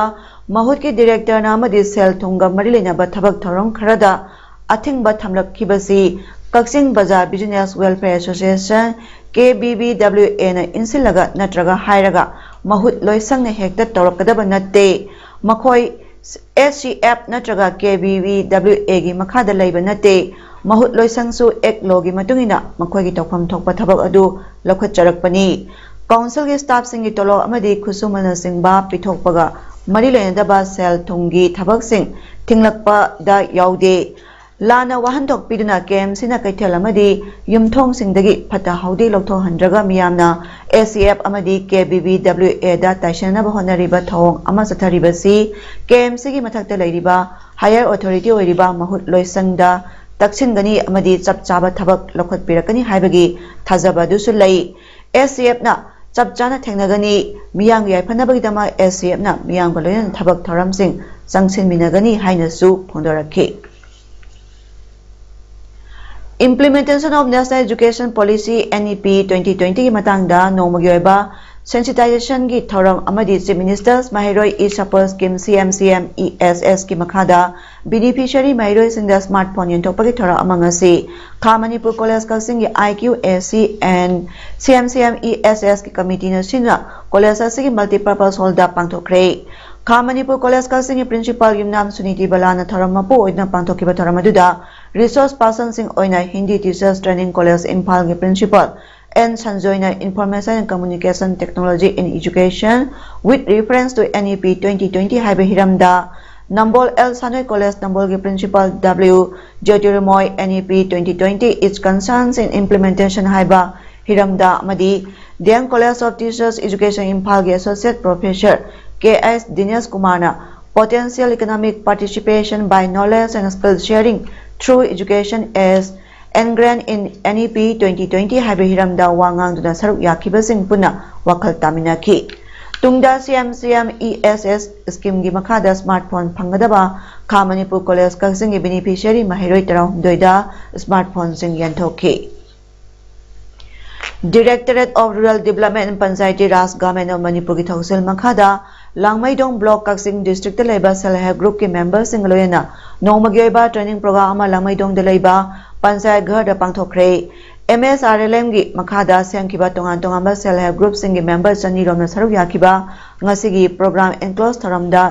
ꯃꯍꯨꯠꯀꯤ ꯗꯤꯔꯦꯛꯇꯔꯅ ꯑꯃꯗꯤ ꯁꯦꯜ ꯊꯨꯝꯒ ꯃꯔꯤ ꯂꯩꯅꯕ ꯊꯕꯛ ꯊꯧꯔꯝ ꯈꯔꯗ ꯑꯊꯤꯡꯕ ꯊꯝꯂꯛꯈꯤꯕꯁꯤ ꯀꯛꯆꯤꯡ ꯕꯖꯥꯔ ꯕꯤꯖꯤꯅꯦꯁ ꯋꯦꯜꯐꯤꯌꯔ ꯑꯦꯁꯣꯁꯤꯌꯦꯁꯟ, ꯀꯦ ꯕꯤ ꯕꯤ ꯗꯕ꯭ꯂꯤꯎ ꯑꯦꯅ ꯏꯟꯁꯤꯜꯂꯒ ꯅꯠꯇ꯭ꯔꯒ ꯍꯥꯏꯔꯒ ꯃꯍꯨꯠ ꯂꯣꯏꯁꯪꯅ ꯍꯦꯛꯇ ꯇꯧꯔꯛꯀꯗꯕ ꯅꯠꯇꯦ꯫ ꯃꯈꯣꯏ ꯑꯦꯁ ꯁꯤ ꯑꯦꯐ ꯅꯠꯇ꯭ꯔꯒ ꯀꯦ ꯕꯤ ꯕꯤ ꯗꯕ꯭ꯂꯤꯎ ꯑꯦꯒꯤ ꯃꯈꯥꯗ ꯂꯩꯕ ꯅꯠꯇꯦ꯫ ꯃꯍꯨꯠ ꯂꯣꯏꯁꯪꯁꯨ ꯑꯦꯛ ꯂꯣꯒꯤ ꯃꯇꯨꯡ ꯏꯟꯅ ꯃꯈꯣꯏꯒꯤ ꯇꯧꯐꯝ ꯊꯣꯛꯄ ꯊꯕꯛ ꯑꯗꯨ ꯂꯧꯈꯠꯆꯔꯛꯄꯅꯤ꯫ ꯀꯥꯎꯟꯁꯤꯜꯒꯤ ꯁ꯭ꯇꯥꯐꯁꯤꯡꯒꯤ ꯇꯣꯂꯣꯞ ꯑꯃꯗꯤ ꯈꯨꯠꯁꯨꯃꯟꯅꯆꯤꯡꯕ ꯄꯤꯊꯣꯛꯄꯒ ꯃꯔꯤ ꯂꯩꯅꯗꯕ ꯁꯦꯜ ꯊꯨꯝꯒꯤ ꯊꯕꯛꯁꯤꯡ ꯊꯤꯡꯂꯛꯄꯗ ꯌꯥꯎꯗꯦ꯫ ꯂꯥꯟꯅ ꯋꯥꯍꯟꯊꯣꯛ ꯄꯤꯗꯨꯅ ꯀꯦ ꯑꯦꯝ ꯁꯤꯅ ꯀꯩꯊꯦꯜ ꯑꯃꯗꯤ ꯌꯨꯝꯊꯣꯡꯁꯤꯡꯗꯒꯤ ꯐꯠꯇ ꯍꯥꯎꯗꯤ ꯂꯧꯊꯣꯛꯍꯟꯗ꯭ꯔꯒ ꯃꯤꯌꯥꯝꯅ ꯑꯦꯁ ꯁꯤ ꯑꯦꯐ ꯑꯃꯗꯤ ꯀꯦ ꯕꯤ ꯕꯤ ꯗꯕ꯭ꯂꯤꯎ ꯑꯦꯗ ꯇꯥꯏꯁꯤꯟꯅꯕ ꯍꯣꯠꯅꯔꯤꯕ ꯊꯧꯑꯣꯡ ꯑꯃ ꯆꯠꯊꯔꯤꯕꯁꯤ ꯀꯦ ꯑꯦꯝ ꯁꯤꯒꯤ ꯃꯊꯛꯇ ꯂꯩꯔꯤꯕ ꯍꯥꯌꯔ ꯑꯣꯊꯣꯔꯤꯇꯤ ꯑꯣꯏꯔꯤꯕ ꯃꯍꯨꯠ ꯂꯣꯏꯁꯪꯗ ꯇꯛꯁꯤꯟꯒꯅꯤ ꯑꯃꯗꯤ ꯆꯞ ꯆꯥꯕ ꯊꯕꯛ ꯂꯧꯈꯠꯄꯤꯔꯛꯀꯅꯤ ꯍꯥꯏꯕꯒꯤ ꯊꯥꯖꯕ ꯑꯗꯨꯁꯨ ꯂꯩ꯫ ꯑꯦꯁ ꯁꯤ ꯑꯦꯐꯅ ꯆꯞ ꯆꯥꯅ ꯊꯦꯡꯅꯒꯅꯤ, ꯃꯤꯌꯥꯝꯒꯤ ꯌꯥꯏꯐꯅꯕꯒꯤꯗꯃꯛ ꯑꯦꯁ ꯁꯤ ꯑꯦꯐꯅ ꯃꯤꯌꯥꯝꯒ ꯂꯣꯏꯅꯅ ꯊꯕꯛ ꯊꯧꯔꯝꯁꯤꯡ ꯆꯪꯁꯤꯟꯃꯤꯟꯅꯒꯅꯤ ꯍꯥꯏꯅꯁꯨ ꯐꯣꯡꯗꯣꯔꯛꯈꯤ꯫ Implementation of National Education Policy, N E P, twenty twenty ꯒꯤ ꯃꯇꯥꯡꯗ ꯅꯣꯡꯃꯒꯤ ꯑꯣꯏꯕ ꯁꯦꯟꯁꯤꯇꯥꯏꯖꯦꯁꯟꯒꯤ ꯊꯧꯔꯝ ꯑꯃꯗꯤ Chief Minister's ꯃꯍꯩꯔꯣꯏ E-Support Scheme, C M C M E S S ꯀꯤ ꯃꯈꯥꯗ ꯕꯤꯅꯤꯐꯤꯁꯔꯤ ꯃꯍꯩꯔꯣꯏꯁꯤꯡꯗ ꯁ꯭ꯃꯥꯔꯠ ꯐꯣꯟ ꯌꯦꯟꯊꯣꯛꯄꯒꯤ ꯊꯧꯔꯝ ꯑꯃ ꯉꯁꯤ ꯈꯥ ꯃꯅꯤꯄꯨꯔ ꯀꯣꯂꯦꯖ ꯀꯛꯆꯤꯡꯒꯤ I Q A C and C M C M E S S ꯀꯤ ꯀꯃꯤꯇꯤꯅ ꯁꯤꯟꯗꯨꯅ ꯀꯣꯂꯦꯖ ꯑꯁꯤꯒꯤ ꯃꯜꯇꯤꯄꯔꯄꯁ ꯍꯣꯜꯗ ꯄꯥꯡꯊꯣꯛꯈ꯭ꯔꯦ꯫ ꯈꯥ ꯃꯅꯤꯄꯨꯔ ꯀꯣꯂꯦꯖ ꯀꯛꯆꯤꯡꯒꯤ ꯄ꯭ꯔꯤꯟꯁꯤꯄꯥꯜ ꯌꯨꯝꯅꯥꯝ ꯁꯨꯅꯤꯇꯤ ꯕꯂꯥꯅ ꯊꯧꯔꯝ ꯃꯄꯨ ꯑꯣꯏꯗꯨꯅ ꯄꯥꯡꯊꯣꯛꯈꯤꯕ ꯊꯧꯔꯝ ꯑꯗꯨꯗ ꯔꯤꯁꯣꯔꯁ ꯄꯥꯔꯁꯟꯁꯤꯡ ꯑꯣꯏꯅ ꯍꯤꯟꯗꯤ ꯇꯤꯆꯔꯁ ꯇ꯭ꯔꯦꯅꯤꯡ ꯀꯣꯂꯦꯖ ꯏꯝꯐꯥꯜꯒꯤ ꯄ꯭ꯔꯤꯟꯁꯤꯄꯥꯜ ꯑꯦꯟ ꯁꯟꯖꯣꯏꯅ Information and Communication Technology in Education with Reference to N E P twenty twenty ꯍꯥꯏꯕ ꯍꯤꯔꯝꯗ, ꯅꯝꯕꯣꯜ ꯑꯦꯜ ꯁꯥꯅꯣꯏ ꯀꯣꯂꯦꯖ ꯅꯝꯕꯣꯜꯒꯤ principal W Jyotirmoy N E P twenty twenty its concerns in implementation ꯍꯥꯏꯕ ꯍꯤꯔꯝꯗ ꯑꯃꯗꯤ D M College of Teachers Education ꯏꯝꯐꯥꯜꯒꯤ Associate Professor K S ꯗꯤꯅꯦꯁ ꯀꯨꯃꯥꯔꯅ Potential Economic Participation by Knowledge and Skill Sharing through Education as Ingrained in N E P twenty twenty ꯍꯥꯏꯕ ꯍꯤꯔꯝꯗ ꯋꯥ ꯉꯥꯡꯗꯨꯅ ꯁꯔꯨꯛ ꯌꯥꯈꯤꯕꯁꯤꯡ ꯄꯨꯟꯅ ꯋꯥꯈꯜ ꯇꯥꯃꯤꯟꯅꯈꯤ꯫ ꯇꯨꯡꯗ C M C M E S S ꯁ꯭ꯀꯤꯝꯒꯤ ꯃꯈꯥꯗ ꯁ꯭ꯃꯥꯔꯠ ꯐꯣꯟ ꯐꯪꯒꯗꯕ ꯈꯥ ꯃꯅꯤꯄꯨꯔ ꯀꯣꯂꯦꯖ ꯀꯛꯆꯤꯡꯒꯤ ꯕꯦꯅꯤꯐꯤꯁꯤꯌꯔꯤ ꯃꯍꯩꯔꯣꯏ ꯇꯔꯥꯍꯨꯝꯗꯣꯏꯗ smart ꯐꯣꯟꯁꯤꯡ ꯌꯦꯟꯊꯣꯛꯈꯤ꯫ Directorate of Rural Development and Panchayati Raj Government of ꯃꯅꯤꯄꯨꯔꯒꯤ ꯊꯧꯁꯤꯜ ꯃꯈꯥꯗ ꯂꯥꯡꯃꯩꯗꯣꯡ ꯕ꯭ꯂꯣꯛ ꯀꯛꯆꯤꯡ ꯗꯤꯁꯇ꯭ꯔꯤꯛꯇ ꯂꯩꯕ ꯁꯦꯜꯐ ꯍꯦꯜꯞ ꯒ꯭ꯔꯨꯞꯀꯤ ꯃꯦꯝꯕꯔꯁꯤꯡꯒ ꯂꯣꯏꯅꯅ ꯅꯣꯡꯃꯒꯤ ꯑꯣꯏꯕ ꯇ꯭ꯔꯦꯅꯤꯡ ꯄ꯭ꯔꯣꯒ꯭ꯔꯥꯝ ꯑꯃ ꯂꯥꯡꯃꯩꯗꯣꯡꯗ ꯂꯩꯕ panchayat ꯘꯔꯗ ꯄꯥꯡꯊꯣꯛꯈ꯭ꯔꯦ꯫ M S R L Mꯒꯤ ꯃꯈꯥꯗ ꯁꯦꯝꯈꯤꯕ ꯇꯣꯉꯥꯟ ꯇꯣꯉꯥꯟꯕ ꯁꯦꯜꯐ ꯍꯦꯜꯞ ꯒ꯭ꯔꯨꯞꯁꯤꯡꯒꯤ ꯃꯦꯝꯕꯔ ꯆꯅꯤ ꯔꯣꯝꯅ ꯁꯔꯨꯛ ꯌꯥꯈꯤꯕ ꯉꯁꯤꯒꯤ ꯄ꯭ꯔꯣꯒ꯭ꯔꯥꯝ ꯑꯦꯟꯀ꯭ꯂꯣꯁ ꯊꯧꯔꯝꯗ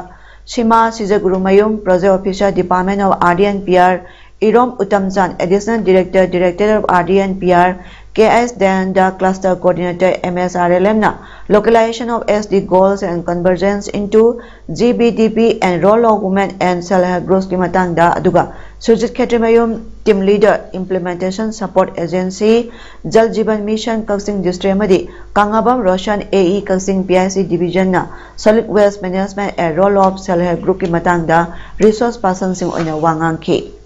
ꯁꯤꯃꯥ ꯁꯤꯖꯒꯨꯔꯨꯃꯌꯨꯝ, Project Officer, Department of R D and P R, Irom ꯎꯇꯝꯆꯥꯟ, Additional Director, Directorate of R D and P R, K S Dayananda, Cluster Coordinator, M S R L Mꯅ Localization of S D Goals and Convergence into G B D P and Role of Women and Self Help Groups ꯀꯤ ꯃꯇꯥꯡꯗ, ꯑꯗꯨꯒ ꯁꯨꯔꯖꯤꯠ ꯈꯦꯇ꯭ꯔꯤꯃꯌꯨꯝ, Team Leader, Implementation Support Agency, Jal Jeevan Mission ꯀꯛꯆꯤꯡ district ꯑꯃꯗꯤ ꯀꯪꯉꯥꯕꯝ Roshan, A E Kakching P I C Division ꯅ Solid Waste Management and Role of Self Help Group ꯀꯤ ꯃꯇꯥꯡꯗ resources ꯄꯥꯔꯁꯟꯁꯤꯡ ꯑꯣꯏꯅ ꯋꯥ ꯉꯥꯡꯈꯤ꯫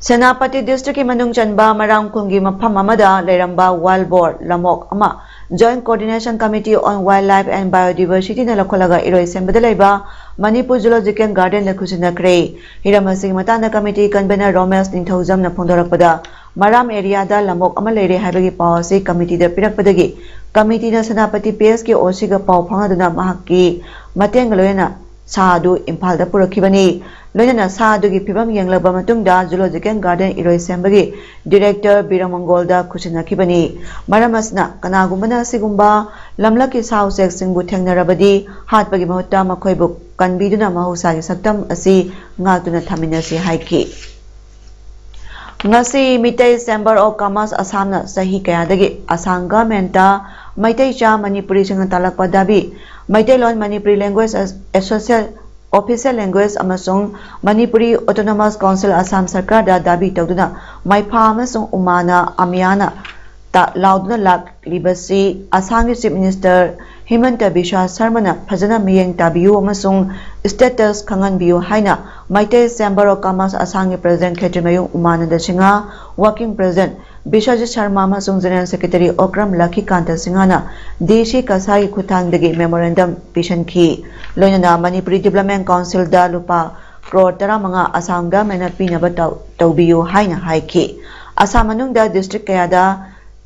ꯁꯦꯅꯥꯄꯇꯤ ꯗꯤꯁꯇ꯭ꯔꯤꯛꯀꯤ ꯃꯅꯨꯡ ꯆꯟꯕ ꯃꯔꯥꯝ ꯈꯨꯜꯒꯤ ꯃꯐꯝ ꯑꯃꯗ ꯂꯩꯔꯝꯕ wild boar ꯂꯝꯑꯣꯛ ꯑꯃ Joint Coordination Committee on Wildlife and Biodiversity ꯅ ꯂꯧꯈꯠꯂꯒ ꯏꯔꯣꯏꯁꯦꯝꯕꯗ ꯂꯩꯕ ꯃꯅꯤꯄꯨꯔ ꯖꯨꯂꯣꯖꯤꯀꯦꯜ ꯒꯥꯔꯗꯦꯟꯗ ꯈꯨꯠꯁꯤꯟꯅꯈ꯭ꯔꯦ꯫ ꯍꯤꯔꯝ ꯑꯁꯤꯒꯤ ꯃꯇꯥꯡꯗ ꯀꯃꯤꯇꯤ ꯀꯟꯚꯦꯅꯔ ꯔꯣꯃꯦꯁ ꯅꯤꯡꯊꯧꯖꯝꯅ ꯐꯣꯡꯗꯣꯔꯛꯄꯗ, ꯃꯔꯥꯝ ꯑꯦꯔꯤꯌꯥꯗ ꯂꯝꯑꯣꯛ ꯑꯃ ꯂꯩꯔꯦ ꯍꯥꯏꯕꯒꯤ ꯄꯥꯎ ꯑꯁꯤ ꯀꯃꯤꯇꯤꯗ ꯄꯤꯔꯛꯄꯗꯒꯤ ꯀꯃꯤꯇꯤꯅ ꯁꯦꯅꯥꯄꯇꯤ P S ꯀꯤ O C ꯒ ꯄꯥꯎ ꯐꯥꯎꯅꯗꯨꯅ ꯃꯍꯥꯛꯀꯤ ꯃꯇꯦꯡꯒ ꯂꯣꯏꯅꯅ ꯁꯥ ꯑꯗꯨ ꯏꯝꯐꯥꯜꯗ ꯄꯨꯔꯛꯈꯤꯕꯅꯤ꯫ ꯂꯣꯏꯅꯅ ꯁꯥ ꯑꯗꯨꯒꯤ ꯐꯤꯕꯝ ꯌꯦꯡꯂꯕ ꯃꯇꯨꯡꯗ ꯖꯨꯂꯣꯖꯤꯀꯦꯜ ꯒꯥꯔꯗꯦꯟ ꯏꯔꯣꯏꯁꯦꯝꯕꯒꯤ ꯗꯤꯔꯦꯛꯇꯔ ꯕꯤꯔꯃꯪꯒꯣꯜꯗ ꯈꯨꯠꯁꯤꯟꯅꯈꯤꯕꯅꯤ꯫ ꯃꯔꯝ ꯑꯁꯤꯅ ꯀꯅꯥꯒꯨꯝꯕꯅ ꯑꯁꯤꯒꯨꯝꯕ ꯂꯝꯂꯛꯀꯤ ꯁꯥ ꯎꯆꯦꯛꯁꯤꯡꯕꯨ ꯊꯦꯡꯅꯔꯕꯗꯤ ꯍꯥꯠꯄꯒꯤ ꯃꯍꯨꯠꯇ ꯃꯈꯣꯏꯕꯨ ꯀꯟꯕꯤꯗꯨꯅ ꯃꯍꯧꯁꯥꯒꯤ ꯁꯛꯇꯝ ꯑꯁꯤ ꯉꯥꯛꯇꯨꯅ ꯊꯝꯃꯤꯟꯅꯁꯤ ꯍꯥꯏꯈꯤ꯫ ꯉꯁꯤ ꯃꯤꯇꯩ ꯆꯦꯝꯕꯔ ꯑꯣꯐ ꯀꯃꯔꯁ ꯑꯁꯥꯝꯅ ꯆꯍꯤ ꯀꯌꯥꯗꯒꯤ ꯑꯁꯥꯝ ꯒꯚꯔꯟꯃꯦꯟꯠꯇ ꯃꯩꯇꯩꯆꯥ ꯃꯅꯤꯄꯨꯔꯤꯁꯤꯡꯅ ꯇꯥꯜꯂꯛꯄ ꯗꯥꯕꯤ, ꯃꯩꯇꯩꯂꯣꯟ Manipuri language associate official language ꯑꯃꯁꯨꯡ ꯃꯅꯤꯄꯨꯔꯤ ꯑꯣꯇꯣꯅꯣꯃꯁ ꯀꯥꯎꯟꯁꯤꯜ ꯑꯁꯥꯝ ꯁꯔꯀꯥꯔꯗ ꯗꯥꯕꯤ ꯇꯧꯗꯨꯅ ꯃꯩꯐꯥ ꯑꯃꯁꯨꯡ ꯎꯃꯥꯅ ꯑꯃꯤꯌꯥꯅ ꯇ ꯂꯥꯎꯗꯨꯅ ꯂꯥꯛꯂꯤꯕꯁꯤ ꯑꯁꯥꯝꯒꯤ ꯆꯤꯐ ꯃꯤꯅꯤꯁꯇꯔ ꯍꯤꯃꯟꯇ ꯕꯤꯁ꯭ꯋꯥ ꯁꯔꯃꯅ ꯐꯖꯅ ꯃꯤꯠꯌꯦꯡ ꯇꯥꯕꯤꯌꯨ ꯑꯃꯁꯨꯡ ꯁ꯭ꯇꯦꯇꯁ ꯈꯪꯍꯟꯕꯤꯌꯨ ꯍꯥꯏꯅ ꯃꯩꯇꯩ ꯆꯦꯝꯕꯔ ꯑꯣꯐ ꯀꯃꯔꯁ ꯑꯁꯥꯝꯒꯤ ꯄ꯭ꯔꯁꯤꯗꯦꯟꯠ ꯈꯦꯇ꯭ꯔꯤꯃꯌꯨꯝ ꯎꯃꯥꯅꯟꯗ ꯁꯤꯡꯍ, ꯋꯥꯔꯀꯤꯡ ꯄ꯭ꯔꯁꯤꯗꯦꯟꯠ ꯕꯤꯁ꯭ꯋꯖꯤꯠ ꯁꯔꯃ ꯑꯃꯁꯨꯡ ꯖꯦꯅꯔꯦꯜ ꯁꯦꯀ꯭ꯔꯦꯇꯔꯤ ꯑꯣꯀ꯭ꯔꯝ ꯂꯈꯤꯀꯥꯟꯇ ꯁꯤꯡꯍꯅ ꯗꯤ ꯁꯤ ꯀꯁꯥꯒꯤ ꯈꯨꯠꯊꯥꯡꯗꯒꯤ ꯃꯦꯃꯣꯔꯦꯟꯗꯝ ꯄꯤꯁꯤꯟꯈꯤ꯫ ꯂꯣꯏꯅꯅ ꯃꯅꯤꯄꯨꯔꯤ ꯗꯤꯕ꯭ꯂꯞꯃꯦꯟꯠ ꯀꯥꯎꯟꯁꯤꯜꯗ ꯂꯨꯄꯥ ꯀ꯭ꯔꯣꯔ ꯇꯔꯥꯃꯉꯥ ꯑꯁꯥꯝ ꯒꯚꯔꯟꯃꯦꯟꯠꯅ ꯄꯤꯅꯕ ꯇꯧ-, ꯇꯧꯕꯤꯌꯨ ꯍꯥꯏꯅ ꯍꯥꯏꯈꯤ꯫ ꯑꯁꯥꯝ ꯃꯅꯨꯡꯗ ꯗꯤꯁꯇ꯭ꯔꯤꯛ ꯀꯌꯥꯗ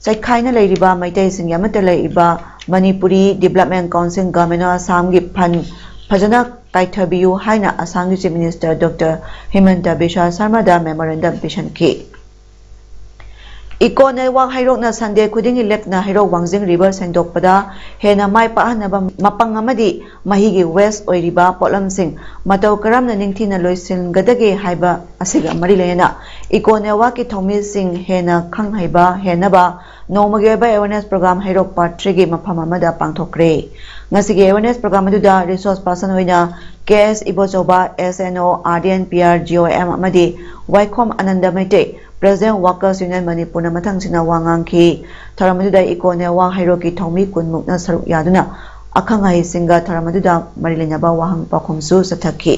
ꯆꯩꯈꯥꯏꯅ ꯂꯩꯔꯤꯕ ꯃꯩꯇꯩꯁꯤꯡꯒꯤ ꯑꯃꯠꯇ ꯂꯩꯔꯤꯕ Manipuri development council, government of ꯑꯁꯥꯝꯒꯤ ꯐꯟꯗ ꯐꯖꯅ ꯀꯥꯏꯊꯕꯤꯌꯨ ꯍꯥꯏꯅ ꯑꯁꯥꯝꯒꯤ chief minister doctor Himanta Biswa ꯁꯔꯃꯗ ꯃꯦꯃꯣꯔꯦꯟꯗꯝ ꯄꯤꯁꯤꯟꯈꯤ꯫ ꯏꯀꯣ ꯅꯦꯠꯋꯥꯔꯛ ꯍꯩꯔꯣꯛꯅ ꯁꯟꯗꯦ ꯈꯨꯗꯤꯡꯒꯤ ꯂꯦꯞꯇꯅ ꯍꯩꯔꯣꯛ ꯋꯥꯡꯖꯤꯡ ꯔꯤꯚꯔ ꯁꯦꯡꯗꯣꯛꯄꯗ ꯍꯦꯟꯅ ꯃꯥꯏ ꯄꯥꯛꯍꯟꯅꯕ ꯃꯄꯪ ꯑꯃꯗꯤ ꯃꯍꯤꯒꯤ ꯋꯦꯁ ꯑꯣꯏꯔꯤꯕ ꯄꯣꯠꯂꯝꯁꯤꯡ ꯃꯇꯧ ꯀꯔꯝꯅ ꯅꯤꯡꯊꯤꯅ ꯂꯣꯏꯁꯤꯟꯒꯗꯒꯦ ꯍꯥꯏꯕ ꯑꯁꯤꯒ ꯃꯔꯤ ꯂꯩꯅꯅ ꯏꯀꯣ ꯅꯦꯠꯋꯥꯔꯛꯀꯤ ꯊꯧꯃꯤꯁꯤꯡ ꯍꯦꯟꯅ ꯈꯪ ꯍꯩꯕ ꯍꯦꯟꯅꯕ ꯅꯣꯡꯃꯒꯤ ꯑꯣꯏꯕ ꯑꯦꯋꯦꯔꯅꯦꯁ ꯄ꯭ꯔꯣꯒ꯭ꯔꯥꯝ ꯍꯩꯔꯣꯛ ꯄꯥꯔꯠ ꯊ꯭ꯔꯤꯒꯤ ꯃꯐꯝ ꯑꯃꯗ ꯄꯥꯡꯊꯣꯛꯈ꯭ꯔꯦ꯫ ꯉꯁꯤꯒꯤ ꯑꯦꯋꯦꯔꯅꯦꯁ ꯄ꯭ꯔꯣꯒ꯭ꯔꯥꯝ ꯑꯗꯨꯗ ꯔꯤꯁꯣꯔꯁ ꯄꯥꯔꯁꯟ ꯑꯣꯏꯅ ꯀꯦ ꯑꯦꯁ ꯏꯕꯣꯆꯧꯕ, ꯑꯦꯁ N O, R D N P R, G O M ꯑꯃꯗꯤ ꯋꯥꯏꯈꯣꯝ Anand Meitei, president workers union ꯃꯅꯤꯄꯨꯔꯅ ꯃꯊꯪꯁꯤꯅ ꯋꯥ ꯉꯥꯡꯈꯤ꯫ ꯊꯧꯔꯝ ꯑꯗꯨꯗ ꯏꯀꯣ ꯅꯦꯠꯋꯥꯔꯛ ꯍꯩꯔꯣꯛꯀꯤ ꯊꯧꯃꯤ ꯀꯨꯟꯃꯨꯛꯅ ꯁꯔꯨꯛ ꯌꯥꯗꯨꯅ ꯑꯈꯪ ꯑꯍꯩꯁꯤꯡꯒ ꯊꯧꯔꯝ ꯑꯗꯨꯗ ꯃꯔꯤ ꯂꯩꯅꯕ ꯋꯥꯍꯪ ꯄꯥꯎꯈꯨꯝꯁꯨ ꯆꯠꯊꯈꯤ꯫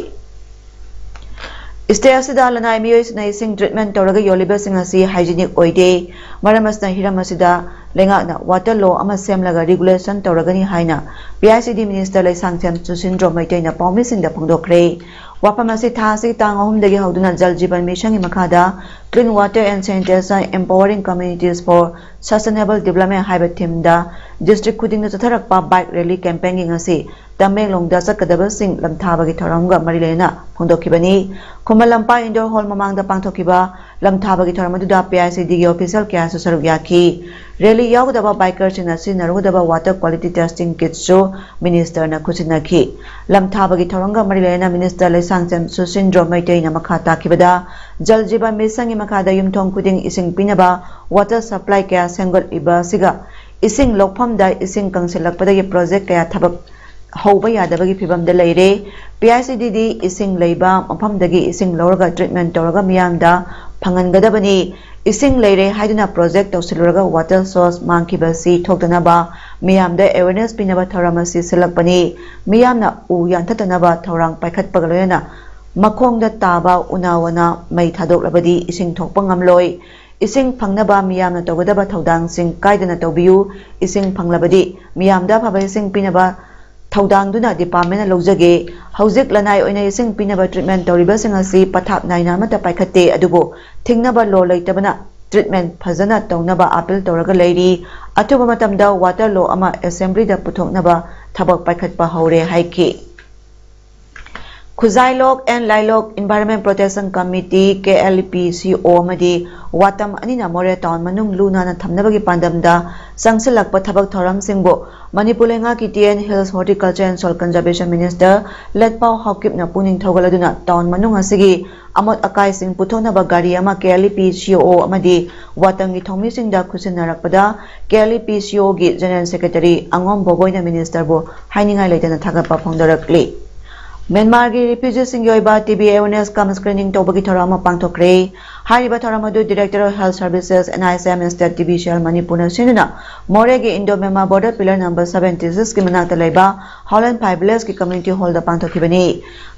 ꯁ꯭ꯇꯦꯠ ꯑꯁꯤꯗ ꯂꯅꯥꯏ ꯃꯤꯑꯣꯏ ꯁꯤꯅ ꯏꯁꯤꯡ ꯇ꯭ꯔꯤꯠꯃꯦꯟꯠ ꯇꯧꯔꯒ ꯌꯣꯜꯂꯤꯕꯁꯤꯡ ꯑꯁꯤ ꯍꯥꯏꯖꯤꯅꯤꯛ ꯑꯣꯏꯗꯦ꯫ ꯃꯔꯝ ꯑꯁꯤꯅ ꯍꯤꯔꯝ ꯑꯁꯤꯗ ꯂꯩꯉꯥꯛꯅ ꯋꯥꯇꯔ ꯂꯣ ꯑꯃ ꯁꯦꯝꯂꯒ ꯔꯤꯒꯨꯂꯦꯁꯟ ꯇꯧꯔꯒꯅꯤ ꯍꯥꯏꯅ P I C D minister Leishangthem ꯁꯨꯁꯤꯟꯗ꯭ꯔꯣ ꯃꯩꯇꯩꯅ ꯄꯥꯎꯃꯤꯁꯤꯡꯗ ꯐꯣꯡꯗꯣꯛꯈ꯭ꯔꯦ꯫ ꯋꯥꯐꯝ ꯑꯁꯤ ꯊꯥ ꯑꯁꯤꯒꯤ ꯇꯥꯡ ꯑꯍꯨꯝꯗꯒꯤ ꯍꯧꯗꯨꯅ ꯖꯜ ꯖꯤꯕꯟ ꯃꯤꯁꯟꯒꯤ ꯃꯈꯥꯗ Clean Water and Sanitation, Empowering Communities for Sustainable Development ꯍꯥꯏꯕ themeꯗ district ꯈꯨꯗꯤꯡꯗ ꯆꯠꯊꯔꯛꯄ bike rally campaignꯒꯤ ꯉꯁꯤ ꯇꯃꯦꯡꯂꯣꯡꯗ ꯆꯠꯀꯗꯕꯁꯤꯡ ꯂꯝꯊꯥꯕꯒꯤ ꯊꯧꯔꯝꯒ ꯃꯔꯤ ꯂꯩꯅꯅ ꯐꯣꯡꯗꯣꯛꯈꯤꯕꯅꯤ꯫ ꯈꯨꯃꯟ ꯂꯝꯄꯥꯛ indoor hall ꯃꯃꯥꯡꯗ ꯄꯥꯡꯊꯣꯛꯈꯤꯕ ꯂꯝꯊꯥꯕꯒꯤ ꯊꯧꯔꯝ ꯑꯗꯨꯗ PICDꯒꯤ official ꯀꯌꯥꯁꯨ ꯁꯔꯨꯛ ꯌꯥꯈꯤ꯫ Rally ꯌꯥꯎꯒꯗꯕ bikerꯁꯤꯡꯅ ꯁꯤꯖꯤꯟꯅꯔꯨꯒꯗꯕ water quality testing kitꯁꯨ ministerꯅ ꯈꯨꯠꯁꯤꯟꯅꯈꯤ꯫ ꯂꯝꯊꯥꯕꯒꯤ ꯊꯧꯔꯝꯒ ꯃꯔꯤ ꯂꯩꯅꯅ minister ꯂꯩꯁꯥꯡꯊꯦꯝ ꯁꯨꯁꯤꯟꯗ꯭ꯔꯣ ꯃꯩꯇꯩꯅ ꯃꯈꯥ ꯇꯥꯈꯤꯕꯗ, Jal Jeevan Missionꯒꯤ ꯃꯈꯥꯗ ꯌꯨꯝꯊꯣꯡ ꯈꯨꯗꯤꯡ ꯏꯁꯤꯡ ꯄꯤꯅꯕ water supply ꯀꯌꯥ ꯁꯦꯝꯒꯠꯂꯤꯕ ꯑꯁꯤꯒ ꯏꯁꯤꯡ ꯂꯧꯐꯝꯗ ꯏꯁꯤꯡ ꯀꯪꯁꯤꯜꯂꯛꯄꯗꯒꯤ project ꯀꯌꯥ ꯊꯕꯛ ꯍꯧꯕ ꯌꯥꯗꯕꯒꯤ ꯐꯤꯕꯝꯗ ꯂꯩꯔꯦ꯫ PICDꯗꯤ ꯏꯁꯤꯡ ꯂꯩꯕ ꯃꯐꯝꯗꯒꯤ ꯏꯁꯤꯡ ꯂꯧꯔꯒ treatment ꯇꯧꯔꯒ ꯃꯤꯌꯥꯝꯗ ꯐꯪꯍꯟꯒꯗꯕꯅꯤ꯫ ꯏꯁꯤꯡ ꯂꯩꯔꯦ ꯍꯥꯏꯗꯨꯅ project ꯇꯧꯁꯤꯜꯂꯨꯔꯒ water source ꯃꯥꯡꯈꯤꯕꯁꯤ ꯊꯣꯛꯇꯅꯕ ꯃꯤꯌꯥꯝꯗ awareness ꯄꯤꯅꯕ ꯊꯧꯔꯝ ꯑꯁꯤ ꯁꯤꯜꯂꯛꯄꯅꯤ꯫ ꯃꯤꯌꯥꯝꯅ ꯎ ꯌꯥꯟꯊꯠꯇꯅꯕ ꯊꯧꯔꯥꯡ ꯄꯥꯏꯈꯠꯄꯒ ꯂꯣꯏꯅꯅ ꯃꯈꯣꯡꯗ ꯇꯥꯕ ꯎꯅꯥ ꯋꯥꯅ ꯃꯩ ꯊꯥꯗꯣꯛꯂꯕꯗꯤ ꯏꯁꯤꯡ ꯊꯣꯛꯄ ꯉꯝꯂꯣꯏ꯫ ꯏꯁꯤꯡ ꯐꯪꯅꯕ ꯃꯤꯌꯥꯝꯅ ꯇꯧꯒꯗꯕ ꯊꯧꯗꯥꯡꯁꯤꯡ ꯀꯥꯏꯗꯅ ꯇꯧꯕꯤꯌꯨ꯫ ꯏꯁꯤꯡ ꯐꯪꯂꯕꯗꯤ ꯃꯤꯌꯥꯝꯗ ꯑꯐꯕ ꯏꯁꯤꯡ ꯄꯤꯅꯕ ꯊꯧꯗꯥꯡꯗꯨꯅ departmentꯅ ꯂꯧꯖꯒꯦ꯫ ꯍꯧꯖꯤꯛ ꯂꯅꯥꯏ ꯑꯣꯏꯅ ꯏꯁꯤꯡ ꯄꯤꯅꯕ treatment ꯇꯧꯔꯤꯕꯁꯤꯡ ꯑꯁꯤ ꯄꯊꯥꯞ ꯅꯥꯏꯅ ꯑꯃꯠꯇ ꯄꯥꯏꯈꯠꯇꯦ, ꯑꯗꯨꯕꯨ ꯊꯤꯡꯅꯕ law ꯂꯩꯇꯕꯅ treatment ꯐꯖꯅ ꯇꯧꯅꯕ appeal ꯇꯧꯔꯒ ꯂꯩꯔꯤ꯫ ꯑꯊꯨꯕ ꯃꯇꯝꯗ water law ꯑꯃ assemblyꯗ ꯄꯨꯊꯣꯛꯅꯕ ꯊꯕꯛ ꯄꯥꯏꯈꯠꯄ ꯍꯧꯔꯦ ꯍꯥꯏꯈꯤ꯫ ꯈꯨꯖꯥꯏꯂꯣꯛ and ꯂꯥꯏꯂꯣꯛ Environment Protection Committee, KLPCO ꯑꯃꯗꯤ ꯋꯥꯇꯝ ꯑꯅꯤꯅ ꯃꯣꯔꯦ town ꯃꯅꯨꯡ ꯂꯨ ꯅꯥꯟꯅ ꯊꯝꯅꯕꯒꯤ ꯄꯥꯟꯗꯝꯗ ꯆꯪꯁꯤꯜꯂꯛꯄ ꯊꯕꯛ ꯊꯧꯔꯝꯁꯤꯡꯕꯨ ꯃꯅꯤꯄꯨꯔ ꯂꯩꯉꯥꯛꯀꯤ Tea and Hills Horticulture and Soil Conservation Minister ꯂꯦꯠꯄꯥꯎ ꯍꯥꯎꯀꯤꯞꯅ ꯄꯨꯛꯅꯤꯡ ꯊꯧꯒꯠꯂꯗꯨꯅ town ꯃꯅꯨꯡ ꯑꯁꯤꯒꯤ ꯑꯃꯣꯠ ꯑꯀꯥꯏꯁꯤꯡ ꯄꯨꯊꯣꯛꯅꯕ ꯒꯥꯔꯤ ꯑꯃ KLPCO ꯑꯃꯗꯤ ꯋꯥꯇꯝꯒꯤ ꯊꯧꯃꯤꯁꯤꯡꯗ ꯈꯨꯠꯁꯤꯟꯅꯔꯛꯄꯗ KLPCOꯒꯤ General Secretary ꯑꯉꯣꯝ ꯕꯣꯕꯣꯏꯅ ministerꯕꯨ ꯍꯥꯏꯅꯤꯡꯉꯥꯏ ꯂꯩꯇꯅ ꯊꯥꯒꯠꯄ ꯐꯣꯡꯗꯣꯔꯛꯂꯤ꯫ ꯃ꯭ꯌꯥꯟꯃꯥꯔꯒꯤ refugeeꯁꯤꯡꯒꯤ ꯑꯣꯏꯕ TB awareness cum screening ꯇꯧꯕꯒꯤ ꯊꯧꯔꯝ ꯑꯃ ꯄꯥꯡꯊꯣꯛꯈ꯭ꯔꯦ꯫ ꯍꯥꯏꯔꯤꯕ ꯊꯧꯔꯝ ꯑꯗꯨ Director of Health Services, NHM, State TB Cell ꯃꯅꯤꯄꯨꯔꯅ ꯁꯤꯟꯗꯨꯅ ꯃꯣꯔꯦꯒꯤ Indo Myanmar Border Pillar number seventy sixꯀꯤ ꯃꯅꯥꯛꯇ ꯂꯩꯕ ꯍꯥꯎꯂꯦꯟꯐꯥꯏ Villageꯀꯤ community hallꯗ ꯄꯥꯡꯊꯣꯛꯈꯤꯕꯅꯤ꯫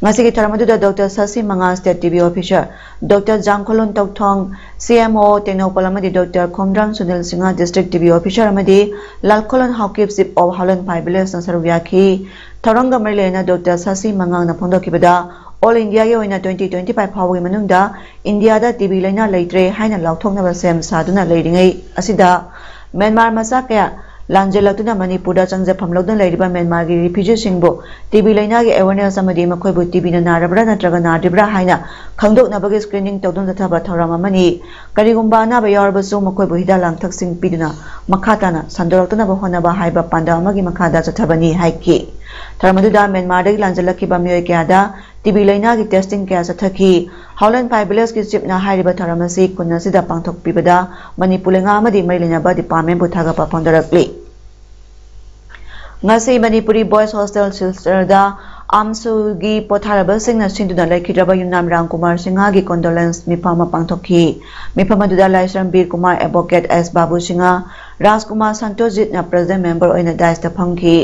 ꯉꯁꯤꯒꯤ ꯊꯧꯔꯝ ꯑꯗꯨꯗ Doctor ꯁꯁꯤ ꯃꯉꯥ, State TB Officer, Doctor ꯖꯥꯝꯈꯣꯂꯣꯟ ꯇꯧꯊꯣꯡ, CMO Tengnoupal ꯑꯃꯗꯤ Doctor Khomdram Sunil Singh, District TB Officer ꯑꯃꯗꯤ ꯂꯥꯜꯈꯣꯂꯣꯟ ꯍꯥꯎꯀꯤꯞ, Chief of ꯍꯥꯎꯂꯦꯟꯐꯥꯏ Villageꯅ ꯁꯔꯨꯛ ꯌꯥꯈꯤ꯫ ꯊꯧꯔꯝꯒ ꯃꯔꯤ ꯂꯩꯅꯅ Doctor ꯁꯁꯤ ꯃꯉꯥꯡꯅ ꯐꯣꯡꯗꯣꯛꯈꯤꯕꯗ, ꯑꯣꯜ ꯏꯟꯗꯤꯌꯥꯒꯤ ꯑꯣꯏꯅ ꯇ꯭ꯋꯦꯟꯇꯤ ꯇ꯭ꯋꯦꯟꯇꯤ ꯐꯥꯏꯚ ꯐꯥꯎꯕꯒꯤ ꯃꯅꯨꯡꯗ ꯏꯟꯗꯤꯌꯥꯗ ꯇꯤ ꯕꯤ ꯂꯥꯏꯅꯥ ꯂꯩꯇ꯭ꯔꯦ ꯍꯥꯏꯅ ꯂꯥꯎꯊꯣꯛꯅꯕ ꯁꯦꯝ ꯁꯥꯗꯨꯅ ꯂꯩꯔꯤꯉꯩ ꯑꯁꯤꯗ, ꯃ꯭ꯌꯥꯟꯃꯥꯔ ꯃꯆꯥ ꯀꯌꯥ ꯂꯥꯟꯖꯦꯜꯂꯛꯇꯨꯅ ꯃꯅꯤꯄꯨꯔꯗ ꯆꯪꯖꯐꯝ ꯂꯧꯗꯨꯅ ꯂꯩꯔꯤꯕ ꯃ꯭ꯌꯥꯟꯃꯥꯔꯒꯤ ꯔꯤꯐ꯭ꯌꯨꯖꯤꯁꯤꯡꯕꯨ ꯇꯤ ꯕꯤ ꯂꯥꯏꯅꯥꯒꯤ ꯑꯦꯋꯦꯔꯅꯦꯁ ꯑꯃꯗꯤ ꯃꯈꯣꯏꯕꯨ ꯇꯤ ꯕꯤꯅ ꯅꯥꯔꯕ꯭ꯔꯥ ꯅꯠꯇ꯭ꯔꯒ ꯅꯥꯗ꯭ꯔꯤꯕ꯭ꯔꯥ ꯍꯥꯏꯅ ꯈꯪꯗꯣꯛꯅꯕꯒꯤ ꯁ꯭ꯀ꯭ꯔꯤꯅꯤꯡ ꯇꯧꯗꯨꯅ ꯆꯠꯊꯕ ꯊꯧꯔꯝ ꯑꯃꯅꯤ꯫ ꯀꯔꯤꯒꯨꯝꯕ ꯑꯅꯥꯕ ꯌꯥꯎꯔꯕꯁꯨ ꯃꯈꯣꯏꯕꯨ ꯍꯤꯗꯥꯛ ꯂꯥꯡꯊꯛꯁꯤꯡ ꯄꯤꯗꯨꯅ ꯃꯈꯥ ꯇꯥꯅ ꯁꯟꯗꯣꯔꯛꯇꯅꯕ ꯍꯣꯠꯅꯕ ꯍꯥꯏꯕ ꯄꯥꯟꯗꯝ ꯑꯃꯒꯤ ꯃꯈꯥꯗ ꯆꯠꯊꯕꯅꯤ ꯍꯥꯏꯈꯤ꯫ ꯊꯧꯔꯝ ꯑꯗꯨꯗ ꯃ꯭ꯌꯥꯟꯃꯥꯔꯗꯒꯤ ꯂꯥꯟꯖꯦꯜꯂꯛꯈꯤꯕ ꯃꯤꯑꯣꯏ ꯀꯌꯥꯗ ꯇꯤ ꯕꯤ ꯂꯥꯏꯅꯥꯒꯤ ꯇꯦꯁꯇꯤꯡ ꯀꯌꯥ ꯆꯠꯊꯈꯤ꯫ ꯍꯥꯎꯂꯦꯟꯐꯥꯏ ꯚꯤꯂꯦꯖꯀꯤ ꯆꯤꯞꯅ ꯍꯥꯏꯔꯤꯕ ꯊꯧꯔꯝ ꯑꯁꯤ ꯈꯨꯟ ꯑꯁꯤꯗ ꯄꯥꯡꯊꯣꯛꯄꯤꯕꯗ ꯃꯅꯤꯄꯨꯔ ꯂꯩꯉꯥꯛ ꯑꯃꯗꯤ ꯃꯔꯤ ꯂꯩꯅꯕ ꯗꯤꯄꯥꯔꯠꯃꯦꯟꯕꯨ ꯊꯥꯒꯠꯄ ꯐꯣꯡꯗꯣꯔꯛꯂꯤ꯫ ꯉꯁꯤ ꯃꯅꯤꯄꯨꯔꯤ ꯕꯣꯏꯁ ꯍꯣꯁꯇꯦꯜ ꯁꯤꯜꯆꯔꯗ ꯑꯥꯝꯁꯨꯒꯤ ꯄꯣꯊꯥꯔꯕꯁꯤꯡꯅ ꯁꯤꯟꯗꯨꯅ ꯂꯩꯈꯤꯗ꯭ꯔꯕ ꯌꯨꯝꯅꯥꯝ ꯔꯥꯝꯀꯨꯃꯥꯔ ꯁꯤꯡꯍꯒꯤ ꯀꯣꯟꯗꯣꯂꯦꯟꯁ ꯃꯤꯐꯝ ꯑꯃ ꯄꯥꯡꯊꯣꯛꯈꯤ꯫ ꯃꯤꯐꯝ ꯑꯗꯨꯗ ꯂꯥꯏꯁ꯭ꯔꯝ ꯕꯤꯔ ꯀꯨꯃꯥꯔ, ꯑꯦꯗꯚꯣꯀꯦꯠ ꯑꯦꯁ ꯕꯥꯕꯨ ꯁꯤꯡꯍ, ꯔꯥꯖꯀꯨꯃꯥꯔ ꯁꯟꯇꯣꯖꯤꯠꯅ ꯄ꯭ꯔꯦꯁꯤꯗꯦꯟꯠ ꯃꯦꯝꯕꯔ ꯑꯣꯏꯅ ꯗꯥꯏꯁꯇ ꯐꯝꯈꯤ꯫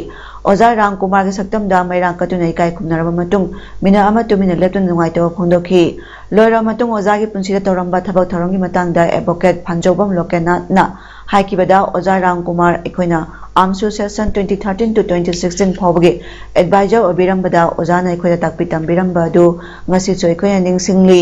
ꯑꯣꯖꯥ ꯔꯥꯝꯀꯨꯃꯥꯔꯒꯤ ꯁꯛꯇꯝꯗ ꯃꯩꯔꯥ ꯀꯠꯇꯨꯅ ꯏꯀꯥꯏ ꯈꯨꯝꯅꯔꯕ ꯃꯇꯨꯡ ꯃꯤꯅꯠ ꯑꯃ ꯇꯨꯃꯤꯟꯅ ꯂꯦꯞꯇꯨꯅ ꯅꯨꯡꯉꯥꯏꯇꯕ ꯐꯣꯡꯗꯣꯛꯈꯤ꯫ ꯂꯣꯏꯔꯕ ꯃꯇꯨꯡ ꯑꯣꯖꯥꯒꯤ ꯄꯨꯟꯁꯤꯗ ꯇꯧꯔꯝꯕ ꯊꯕꯛ ꯊꯧꯔꯝꯒꯤ ꯃꯇꯥꯡꯗ ꯑꯦꯗꯚꯣꯀꯦꯠ ꯐꯥꯟꯖꯧꯕꯝ ꯂꯣꯀꯦꯅꯥꯊꯅ ꯍꯥꯏꯈꯤꯕꯗ, ꯑꯣꯖꯥ ꯔꯥꯝꯀꯨꯃꯥꯔ ꯑꯩꯈꯣꯏꯅ ꯑꯥꯝꯁꯨ session twenty thirteen to twenty sixteen ꯐꯥꯎꯕꯒꯤ ꯑꯦꯗꯚꯥꯏꯖꯔ ꯑꯣꯏꯕꯤꯔꯝꯕꯗ ꯑꯣꯖꯥꯅ ꯑꯩꯈꯣꯏꯗ ꯇꯥꯛꯄꯤ ꯇꯝꯕꯤꯔꯝꯕ ꯑꯗꯨ ꯉꯁꯤꯁꯨ ꯑꯩꯈꯣꯏꯅ ꯅꯤꯡꯁꯤꯡꯂꯤ꯫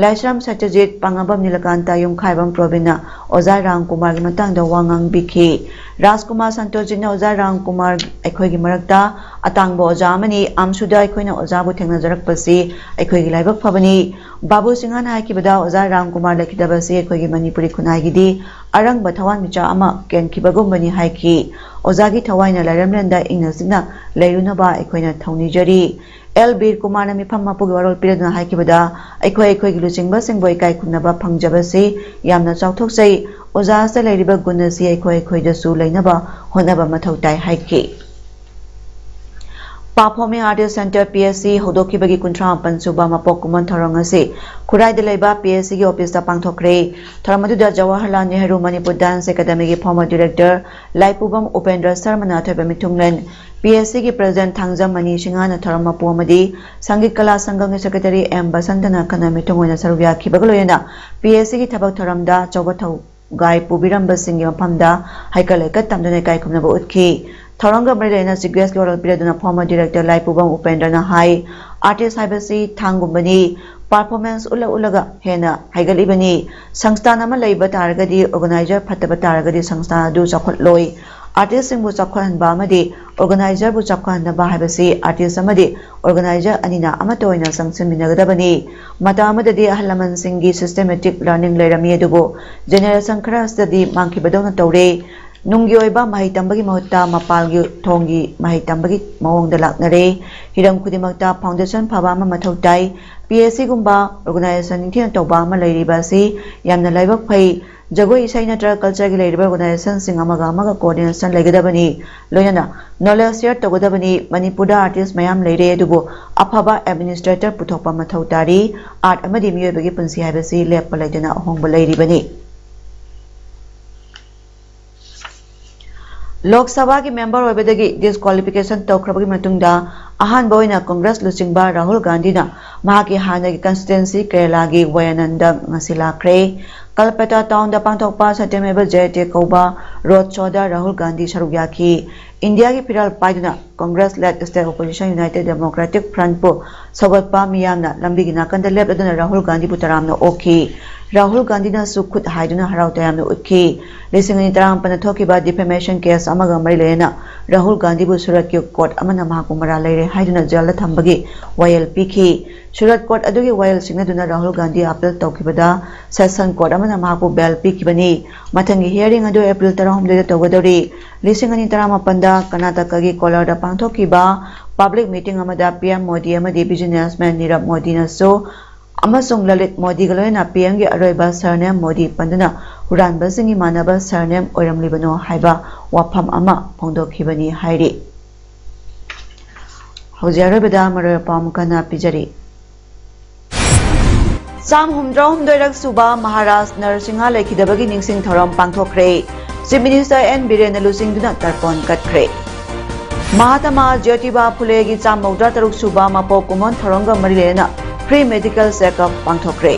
ꯂꯥꯏꯁ꯭ꯔꯝ ꯁꯇ꯭ꯌꯖꯤꯠ, ꯄꯥꯉꯥꯕꯝ ꯅꯤꯂꯀꯥꯟꯇ, ꯌꯨꯝꯈꯥꯏꯕꯝ ꯄ꯭ꯔꯣꯕꯤꯟꯅ ꯑꯣꯖꯥ ꯔꯥꯝꯀꯨꯃꯥꯔꯒꯤ ꯃꯇꯥꯡꯗ ꯋꯥ ꯉꯥꯡꯕꯤꯈꯤ꯫ ꯔꯥꯖꯀꯨꯃꯥꯔ ꯁꯟꯇꯣꯖꯤꯠꯅ ꯑꯣꯖꯥ ꯔꯥꯝꯀꯨꯃꯥꯔ ꯑꯩꯈꯣꯏꯒꯤ ꯃꯔꯛꯇ ꯑꯇꯥꯡꯕ ꯑꯣꯖꯥ ꯑꯃꯅꯤ꯫ ꯑꯥꯝꯁꯨꯗ ꯑꯩꯈꯣꯏꯅ ꯑꯣꯖꯥꯕꯨ ꯊꯦꯡꯅꯖꯔꯛꯄꯁꯤ ꯑꯩꯈꯣꯏꯒꯤ ꯂꯥꯏꯕꯛ ꯐꯕꯅꯤ꯫ ꯕꯥꯕꯨ ꯁꯤꯡꯍꯅ ꯍꯥꯏꯈꯤꯕꯗ, ꯑꯣꯖꯥ ꯔꯥꯝꯀꯨꯃꯥꯔ ꯂꯩꯈꯤꯗꯕꯁꯤ ꯑꯩꯈꯣꯏꯒꯤ ꯃꯅꯤꯄꯨꯔꯤ ꯈꯨꯟꯅꯥꯏꯒꯤꯗꯤ ꯑꯔꯪꯕ ꯊꯋꯥꯟꯃꯤꯆꯥꯛ ꯑꯃ ꯀꯦꯟꯈꯤꯕꯒꯨꯝꯕꯅꯤ ꯍꯥꯏꯈꯤ꯫ ꯑꯣꯖꯥꯒꯤ ꯊꯋꯥꯏꯅ ꯂꯥꯏꯔꯝꯂꯦꯟꯗ ꯏꯪꯅ ꯆꯤꯛꯅ ꯂꯩꯔꯨꯅꯕ ꯑꯩꯈꯣꯏꯅ ꯊꯧꯅꯤꯖꯔꯤ꯫ ꯑꯦꯜ ꯕꯤꯔ ꯀꯨꯃꯥꯔꯅ ꯃꯤꯐꯝ ꯃꯄꯨꯒꯤ ꯋꯥꯔꯣꯜ ꯄꯤꯔꯗꯨꯅ ꯍꯥꯏꯈꯤꯕꯗ, ꯑꯩꯈꯣꯏ ꯑꯩꯈꯣꯏꯒꯤ ꯂꯨꯆꯤꯡꯕꯁꯤꯡꯕꯨ ꯏꯀꯥꯏ ꯈꯨꯝꯅꯕ ꯐꯪꯖꯕꯁꯤ ꯌꯥꯝꯅ ꯆꯥꯎꯊꯣꯛꯆꯩ꯫ ꯑꯣꯖꯥ ꯑꯁꯤꯗ ꯂꯩꯔꯤꯕ ꯒꯨꯟ ꯑꯁꯤ ꯑꯩꯈꯣꯏ ꯑꯩꯈꯣꯏꯗꯁꯨ ꯂꯩꯅꯕ ꯍꯣꯠꯅꯕ ꯃꯊꯧ ꯇꯥꯏ ꯍꯥꯏꯈꯤ꯫ Performing Artist Centre, P S C, ꯍꯧꯗꯣꯛꯈꯤꯕꯒꯤ ꯀꯨꯟꯊ꯭ꯔꯥ ꯃꯥꯄꯟ ꯁꯨꯕ ꯃꯄꯣꯛ ꯀꯨꯝꯑꯣꯟ ꯊꯧꯔꯝ ꯑꯁꯤ ꯈꯨꯔꯥꯏꯗ ꯂꯩꯕ P S C ꯒꯤ ꯑꯣꯐꯤꯁꯇ ꯄꯥꯡꯊꯣꯛꯈ꯭ꯔꯦ꯫ ꯊꯧꯔꯝ ꯑꯗꯨꯗ ꯖꯋꯥꯍꯔꯂꯥꯜ ꯅꯦꯍꯔꯨ ꯃꯅꯤꯄꯨꯔ ꯗꯥꯟꯁ ꯑꯦꯀꯥꯗꯃꯤꯒꯤ former director ꯂꯥꯏꯄꯨꯕꯝ ꯎꯄꯦꯟꯗ꯭ꯔ ꯁꯔꯃꯅ ꯑꯊꯣꯏꯕ ꯃꯤꯊꯨꯡꯂꯦꯟ, P S C ꯒꯤ president ꯊꯥꯡꯖꯝ ꯃꯅꯤ ꯁꯤꯡꯍꯅ ꯊꯧꯔꯝ ꯃꯄꯨ ꯑꯃꯗꯤ ꯁꯪꯒꯤꯠ ꯀꯂꯥ ꯁꯪꯒꯝꯒꯤ secretary ꯑꯦꯝ ꯕꯁꯟꯇꯅ ꯈꯟꯅ ꯃꯤꯊꯨꯡ ꯑꯣꯏꯅ ꯁꯔꯨꯛ ꯌꯥꯈꯤꯕꯒ ꯂꯣꯏꯅꯅ P S C ꯒꯤ ꯊꯕꯛ ꯊꯧꯔꯝꯗ ꯑꯆꯧꯕ ꯊꯧ-, ꯒꯥꯏ ꯄꯨꯕꯤꯔꯝꯕꯁꯤꯡꯒꯤ ꯃꯐꯝꯗ ꯍꯩꯀꯠ ꯂꯩꯀꯠ ꯇꯝꯗꯨꯅ ꯏꯀꯥꯏ ꯈꯨꯝꯅꯕ ꯎꯠꯈꯤ꯫ ꯊꯧꯔꯝꯒ ꯃꯔꯤ ꯂꯩꯅꯅ Chief Guest ꯀꯤ ꯋꯥꯔꯣꯜ ꯄꯤꯔꯗꯨꯅ former director ꯂꯥꯏꯄꯨꯕꯝ ꯎꯄꯦꯟꯗ꯭ꯔꯅ ꯍꯥꯏ, artist ꯍꯥꯏꯕꯁꯤ ꯊꯥꯡꯒꯨꯝꯕꯅꯤ, performance ꯎꯠꯂ ꯎꯠꯂꯒ ꯍꯦꯟꯅ ꯍꯩꯒꯠꯂꯤꯕꯅꯤ꯫ ꯁꯪꯁꯊꯥꯟ ꯑꯃ ꯂꯩꯕ ꯇꯥꯔꯒꯗꯤ organizer ꯐꯠꯇꯕ ꯇꯥꯔꯒꯗꯤ ꯁꯪꯁꯊꯥꯟ ꯑꯗꯨ ꯆꯥꯎꯈꯠꯂꯣꯏ꯫ Artist ꯁꯤꯡꯕꯨ ꯆꯥꯎꯈꯠꯍꯟꯕ ꯑꯃꯗꯤ organizer ꯕꯨ ꯆꯥꯎꯈꯠꯍꯟꯅꯕ ꯍꯥꯏꯕꯁꯤ artist ꯑꯃꯗꯤ organizer ꯑꯅꯤꯅ ꯑꯃꯠꯇ ꯑꯣꯏꯅ ꯆꯪꯁꯤꯟꯃꯤꯟꯅꯒꯗꯕꯅꯤ꯫ ꯃꯇꯝ ꯑꯃꯗꯗꯤ ꯑꯍꯜ ꯂꯃꯟꯁꯤꯡꯒꯤ systematic learning ꯂꯩꯔꯝꯃꯤ, ꯑꯗꯨꯕꯨ generation ꯈꯔ ꯑꯁꯤꯗꯗꯤ ꯃꯥꯡꯈꯤꯕꯗꯧꯅ ꯇꯧꯔꯦ꯫ ꯅꯨꯡꯒꯤ ꯑꯣꯏꯕ ꯃꯍꯩ ꯇꯝꯕꯒꯤ ꯃꯍꯨꯠꯇ ꯃꯄꯥꯜꯒꯤ ꯊꯣꯡꯒꯤ ꯃꯍꯩ ꯇꯝꯕꯒꯤ ꯃꯑꯣꯡꯗ ꯂꯥꯛꯅꯔꯦ꯫ ꯍꯤꯔꯝ ꯈꯨꯗꯤꯡꯃꯛꯇ foundation ꯐꯕ ꯑꯃ ꯃꯊꯧ ꯇꯥꯏ꯫ P S C ꯒꯨꯝꯕ organization ꯅꯤꯡꯊꯤꯅ ꯇꯧꯕ ꯑꯃ ꯂꯩꯔꯤꯕ ꯑꯁꯤ ꯌꯥꯝꯅ ꯂꯥꯏꯕꯛ ꯐꯩ꯫ ꯖꯒꯣꯏ, ꯏꯁꯩ ꯅꯠꯇ꯭ꯔꯒ culture ꯒꯤ ꯂꯩꯔꯤꯕ organization ꯁꯤꯡ ꯑꯃꯒ ꯑꯃꯒ coordination ꯂꯩꯒꯗꯕꯅꯤ꯫ ꯂꯣꯏꯅꯅ knowledge share ꯇꯧꯒꯗꯕꯅꯤ꯫ ꯃꯅꯤꯄꯨꯔꯗ artist ꯃꯌꯥꯝ ꯂꯩꯔꯦ, ꯑꯗꯨꯕꯨ ꯑꯐꯕ administrator ꯄꯨꯊꯣꯛꯄ ꯃꯊꯧ ꯇꯥꯔꯤ꯫ Art ꯑꯃꯗꯤ ꯃꯤꯑꯣꯏꯕꯒꯤ ꯄꯨꯟꯁꯤ ꯍꯥꯏꯕꯁꯤ ꯂꯦꯞꯄ ꯂꯩꯇꯅ ꯑꯍꯣꯡꯕ ꯂꯩꯔꯤꯕꯅꯤ꯫ ꯂꯣꯛ ꯁꯚꯥꯒꯤ member ꯑꯣꯏꯕꯗꯒꯤ disqualification ꯇꯧꯈ꯭ꯔꯕꯒꯤ ꯃꯇꯨꯡꯗ ꯑꯍꯥꯟꯕ ꯑꯣꯏꯅ Congress ꯂꯨꯆꯤꯡꯕ ꯔꯥꯍꯨꯜ ꯒꯥꯟꯙꯤꯅ ꯃꯍꯥꯛꯀꯤ ꯍꯥꯟꯅꯒꯤ constituency ꯀꯦꯔꯂꯥꯒꯤ ꯋꯥꯌꯥꯅꯟꯗ ꯉꯁꯤ ꯂꯥꯛꯈ꯭ꯔꯦ꯫ ꯀꯜꯄꯦꯇꯥ town ꯗ ꯄꯥꯡꯊꯣꯛꯄ ꯁꯇ꯭ꯌꯃꯦꯕ ꯖꯌꯇꯦ ꯀꯧꯕ road show ꯗ ꯔꯥꯍꯨꯜ ꯒꯥꯟꯙꯤ ꯁꯔꯨꯛ ꯌꯥꯈꯤ꯫ ꯏꯟꯗꯤꯌꯥꯒꯤ ꯐꯤꯔꯥꯜ ꯄꯥꯏꯗꯨꯅ Congress led state opposition United Democratic Front ꯄꯨ ꯁꯧꯒꯠꯄ ꯃꯤꯌꯥꯝꯅ ꯂꯝꯕꯤꯒꯤ ꯅꯥꯀꯟꯗ ꯂꯦꯞꯂꯗꯨꯅ ꯔꯥꯍꯨꯜ ꯒꯥꯟꯙꯤꯕꯨ ꯇꯔꯥꯝꯅ ꯑꯣꯛꯈꯤ꯫ ꯔꯥꯍꯨꯜ ꯒꯥꯟꯙꯤꯅꯁꯨ ꯈꯨꯠ ꯍꯥꯏꯗꯨꯅ ꯍꯔꯥꯎ ꯇꯌꯥꯝꯅ ꯎꯠꯈꯤ꯫ ꯂꯤꯁꯤꯡ ꯑꯅꯤ ꯇꯔꯥꯃꯥꯄꯟꯗ ꯊꯣꯛꯈꯤꯕ defamation case ꯑꯃꯒ ꯃꯔꯤ ꯂꯩꯅꯅ ꯔꯥꯍꯨꯜ ꯒꯥꯟꯙꯤꯕꯨ ꯁꯨꯔꯠꯀꯤ court ꯑꯃꯅ ꯃꯍꯥꯛꯄꯨ ꯃꯔꯥꯜ ꯂꯩꯔꯦ ꯍꯥꯏꯗꯨꯅ jail ꯗ ꯊꯝꯕꯒꯤ ꯋꯥꯌꯦꯜ ꯄꯤꯈꯤ꯫ ꯁꯨꯔꯠ court ꯑꯗꯨꯒꯤ ꯋꯥꯌꯦꯜ ꯁꯤꯡꯅꯗꯨꯅ Rahul Gandhi appeal ꯇꯧꯈꯤꯕꯗ session court ꯑꯃꯅ ꯃꯍꯥꯛꯄꯨ bail ꯄꯤꯈꯤꯕꯅꯤ꯫ ꯃꯊꯪꯒꯤ hearing ꯑꯗꯨ April ꯇꯔꯥꯍꯨꯝꯗꯣꯏꯗ ꯇꯧꯒꯗꯧꯔꯤ꯫ ꯂꯤꯁꯤꯡ ꯑꯅꯤ ꯇꯔꯥꯃꯥꯄꯟꯗ ꯀꯔꯅꯥꯇꯀꯥꯒꯤ ꯀꯣꯂꯥꯔꯗ ꯄꯥꯡꯊꯣꯛꯈꯤꯕ public meeting ꯑꯃꯗ P M ꯃꯣꯗꯤ ꯑꯃꯗꯤ businessman ꯅꯤꯔꯕ ꯃꯣꯗꯤꯅꯁꯨ ꯑꯃꯁꯨꯡ ꯂꯂꯤꯠ ꯃꯣꯗꯤꯒ ꯂꯣꯏꯅꯅ P M ꯒꯤ ꯑꯔꯣꯏꯕ surname ꯃꯣꯗꯤ ꯄꯟꯗꯨꯅ ꯍꯨꯔꯥꯟꯕꯁꯤꯡꯒꯤ ꯃꯥꯟꯅꯕ surname ꯑꯣꯏꯔꯝꯂꯤꯕꯅꯣ ꯍꯥꯏꯕ ꯋꯥꯐꯝ ꯑꯃ ꯐꯣꯡꯗꯣꯛꯈꯤꯕꯅꯤ ꯍꯥꯏꯔꯤ꯫ ꯍꯧꯖꯤꯛ ꯑꯔꯣꯏꯕꯗ ꯃꯔꯨꯑꯣꯏꯕ ꯄꯥꯎ ꯑꯃꯨꯛ ꯍꯟꯅ ꯄꯤꯖꯔꯤ꯫ ꯆꯥꯝ ꯍꯨꯝꯗ꯭ꯔꯥ ꯍꯨꯝꯗꯣꯏꯔꯛ ꯁꯨꯕ ꯃꯍꯥꯔꯥꯖ ꯅꯔꯁꯤꯡꯍ ꯂꯩꯈꯤꯗꯕꯒꯤ ꯅꯤꯡꯁꯤꯡ ꯊꯧꯔꯝ ꯄꯥꯡꯊꯣꯛꯈ꯭ꯔꯦ꯫ Chief Minister N ꯕꯤꯔꯦꯟꯅ ꯂꯨꯆꯤꯡꯗꯨꯅ ꯇꯔꯄꯣꯟ ꯀꯠꯈ꯭ꯔꯦ꯫ ꯃꯍꯥꯇꯃꯥ ꯖ꯭ꯌꯣꯇꯤꯕꯥ ꯐꯨꯂꯦꯒꯤ ꯆꯥꯝ ꯃꯧꯗ꯭ꯔꯥ ꯇꯔꯨꯛ ꯁꯨꯕ ꯃꯄꯣꯛ ꯀꯨꯝꯑꯣꯟ ꯊꯧꯔꯝꯒ ꯃꯔꯤ ꯂꯩꯅꯅ free medical checkup ꯄꯥꯡꯊꯣꯛꯈ꯭ꯔꯦ꯫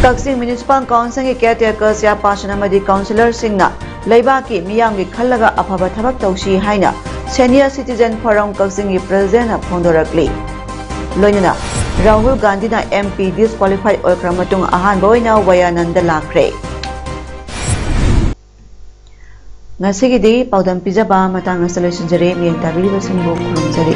ꯀꯛꯆꯤꯡ ꯃ꯭ꯌꯨꯅꯤꯁꯤꯄꯥꯜ ꯀꯥꯎꯟꯁꯤꯜꯒꯤ ꯀꯦꯌꯔꯇꯦꯀꯔ ꯆꯤꯌꯥꯔꯄꯥꯔꯁꯟ ꯑꯃꯗꯤ ꯀꯥꯎꯟꯁꯤꯂꯔꯁꯤꯡꯅ ꯂꯩꯕꯥꯛꯀꯤ ꯃꯤꯌꯥꯝꯒꯤ ꯈꯜꯂꯒ ꯑꯐꯕ ꯊꯕꯛ ꯇꯧꯁꯤ ꯍꯥꯏꯅ ꯁꯦꯅꯤꯌꯔ ꯁꯤꯇꯤꯖꯦꯟ ꯐꯣꯔꯝ ꯀꯛꯆꯤꯡꯒꯤ ꯄ꯭ꯔꯦꯁꯤꯗꯦꯟꯠꯅ ꯐꯣꯡꯗꯣꯔꯛꯂꯤ꯫ ꯂꯣꯏꯅꯅ ꯔꯥꯍꯨꯜ ꯒꯥꯟꯙꯤꯅ M P disqualified ꯑꯣꯏꯈ꯭ꯔ ꯃꯇꯨꯡ ꯑꯍꯥꯟꯕ ꯑꯣꯏꯅ ꯋꯥꯌꯥꯅꯟꯗ ꯂꯥꯛꯈ꯭ꯔꯦ꯫ ꯉꯁꯤꯒꯤꯗꯤ ꯄꯥꯎꯗꯝ ꯄꯤꯖꯕ ꯃꯇꯥꯡ ꯑꯁꯤꯗ ꯂꯣꯏꯁꯤꯟꯖꯔꯦ꯫ ꯃꯤꯠꯌꯦꯡ ꯇꯥꯕꯤꯔꯤꯕꯁꯤꯡꯕꯨ ꯈꯨꯔꯨꯝꯖꯔꯤ꯫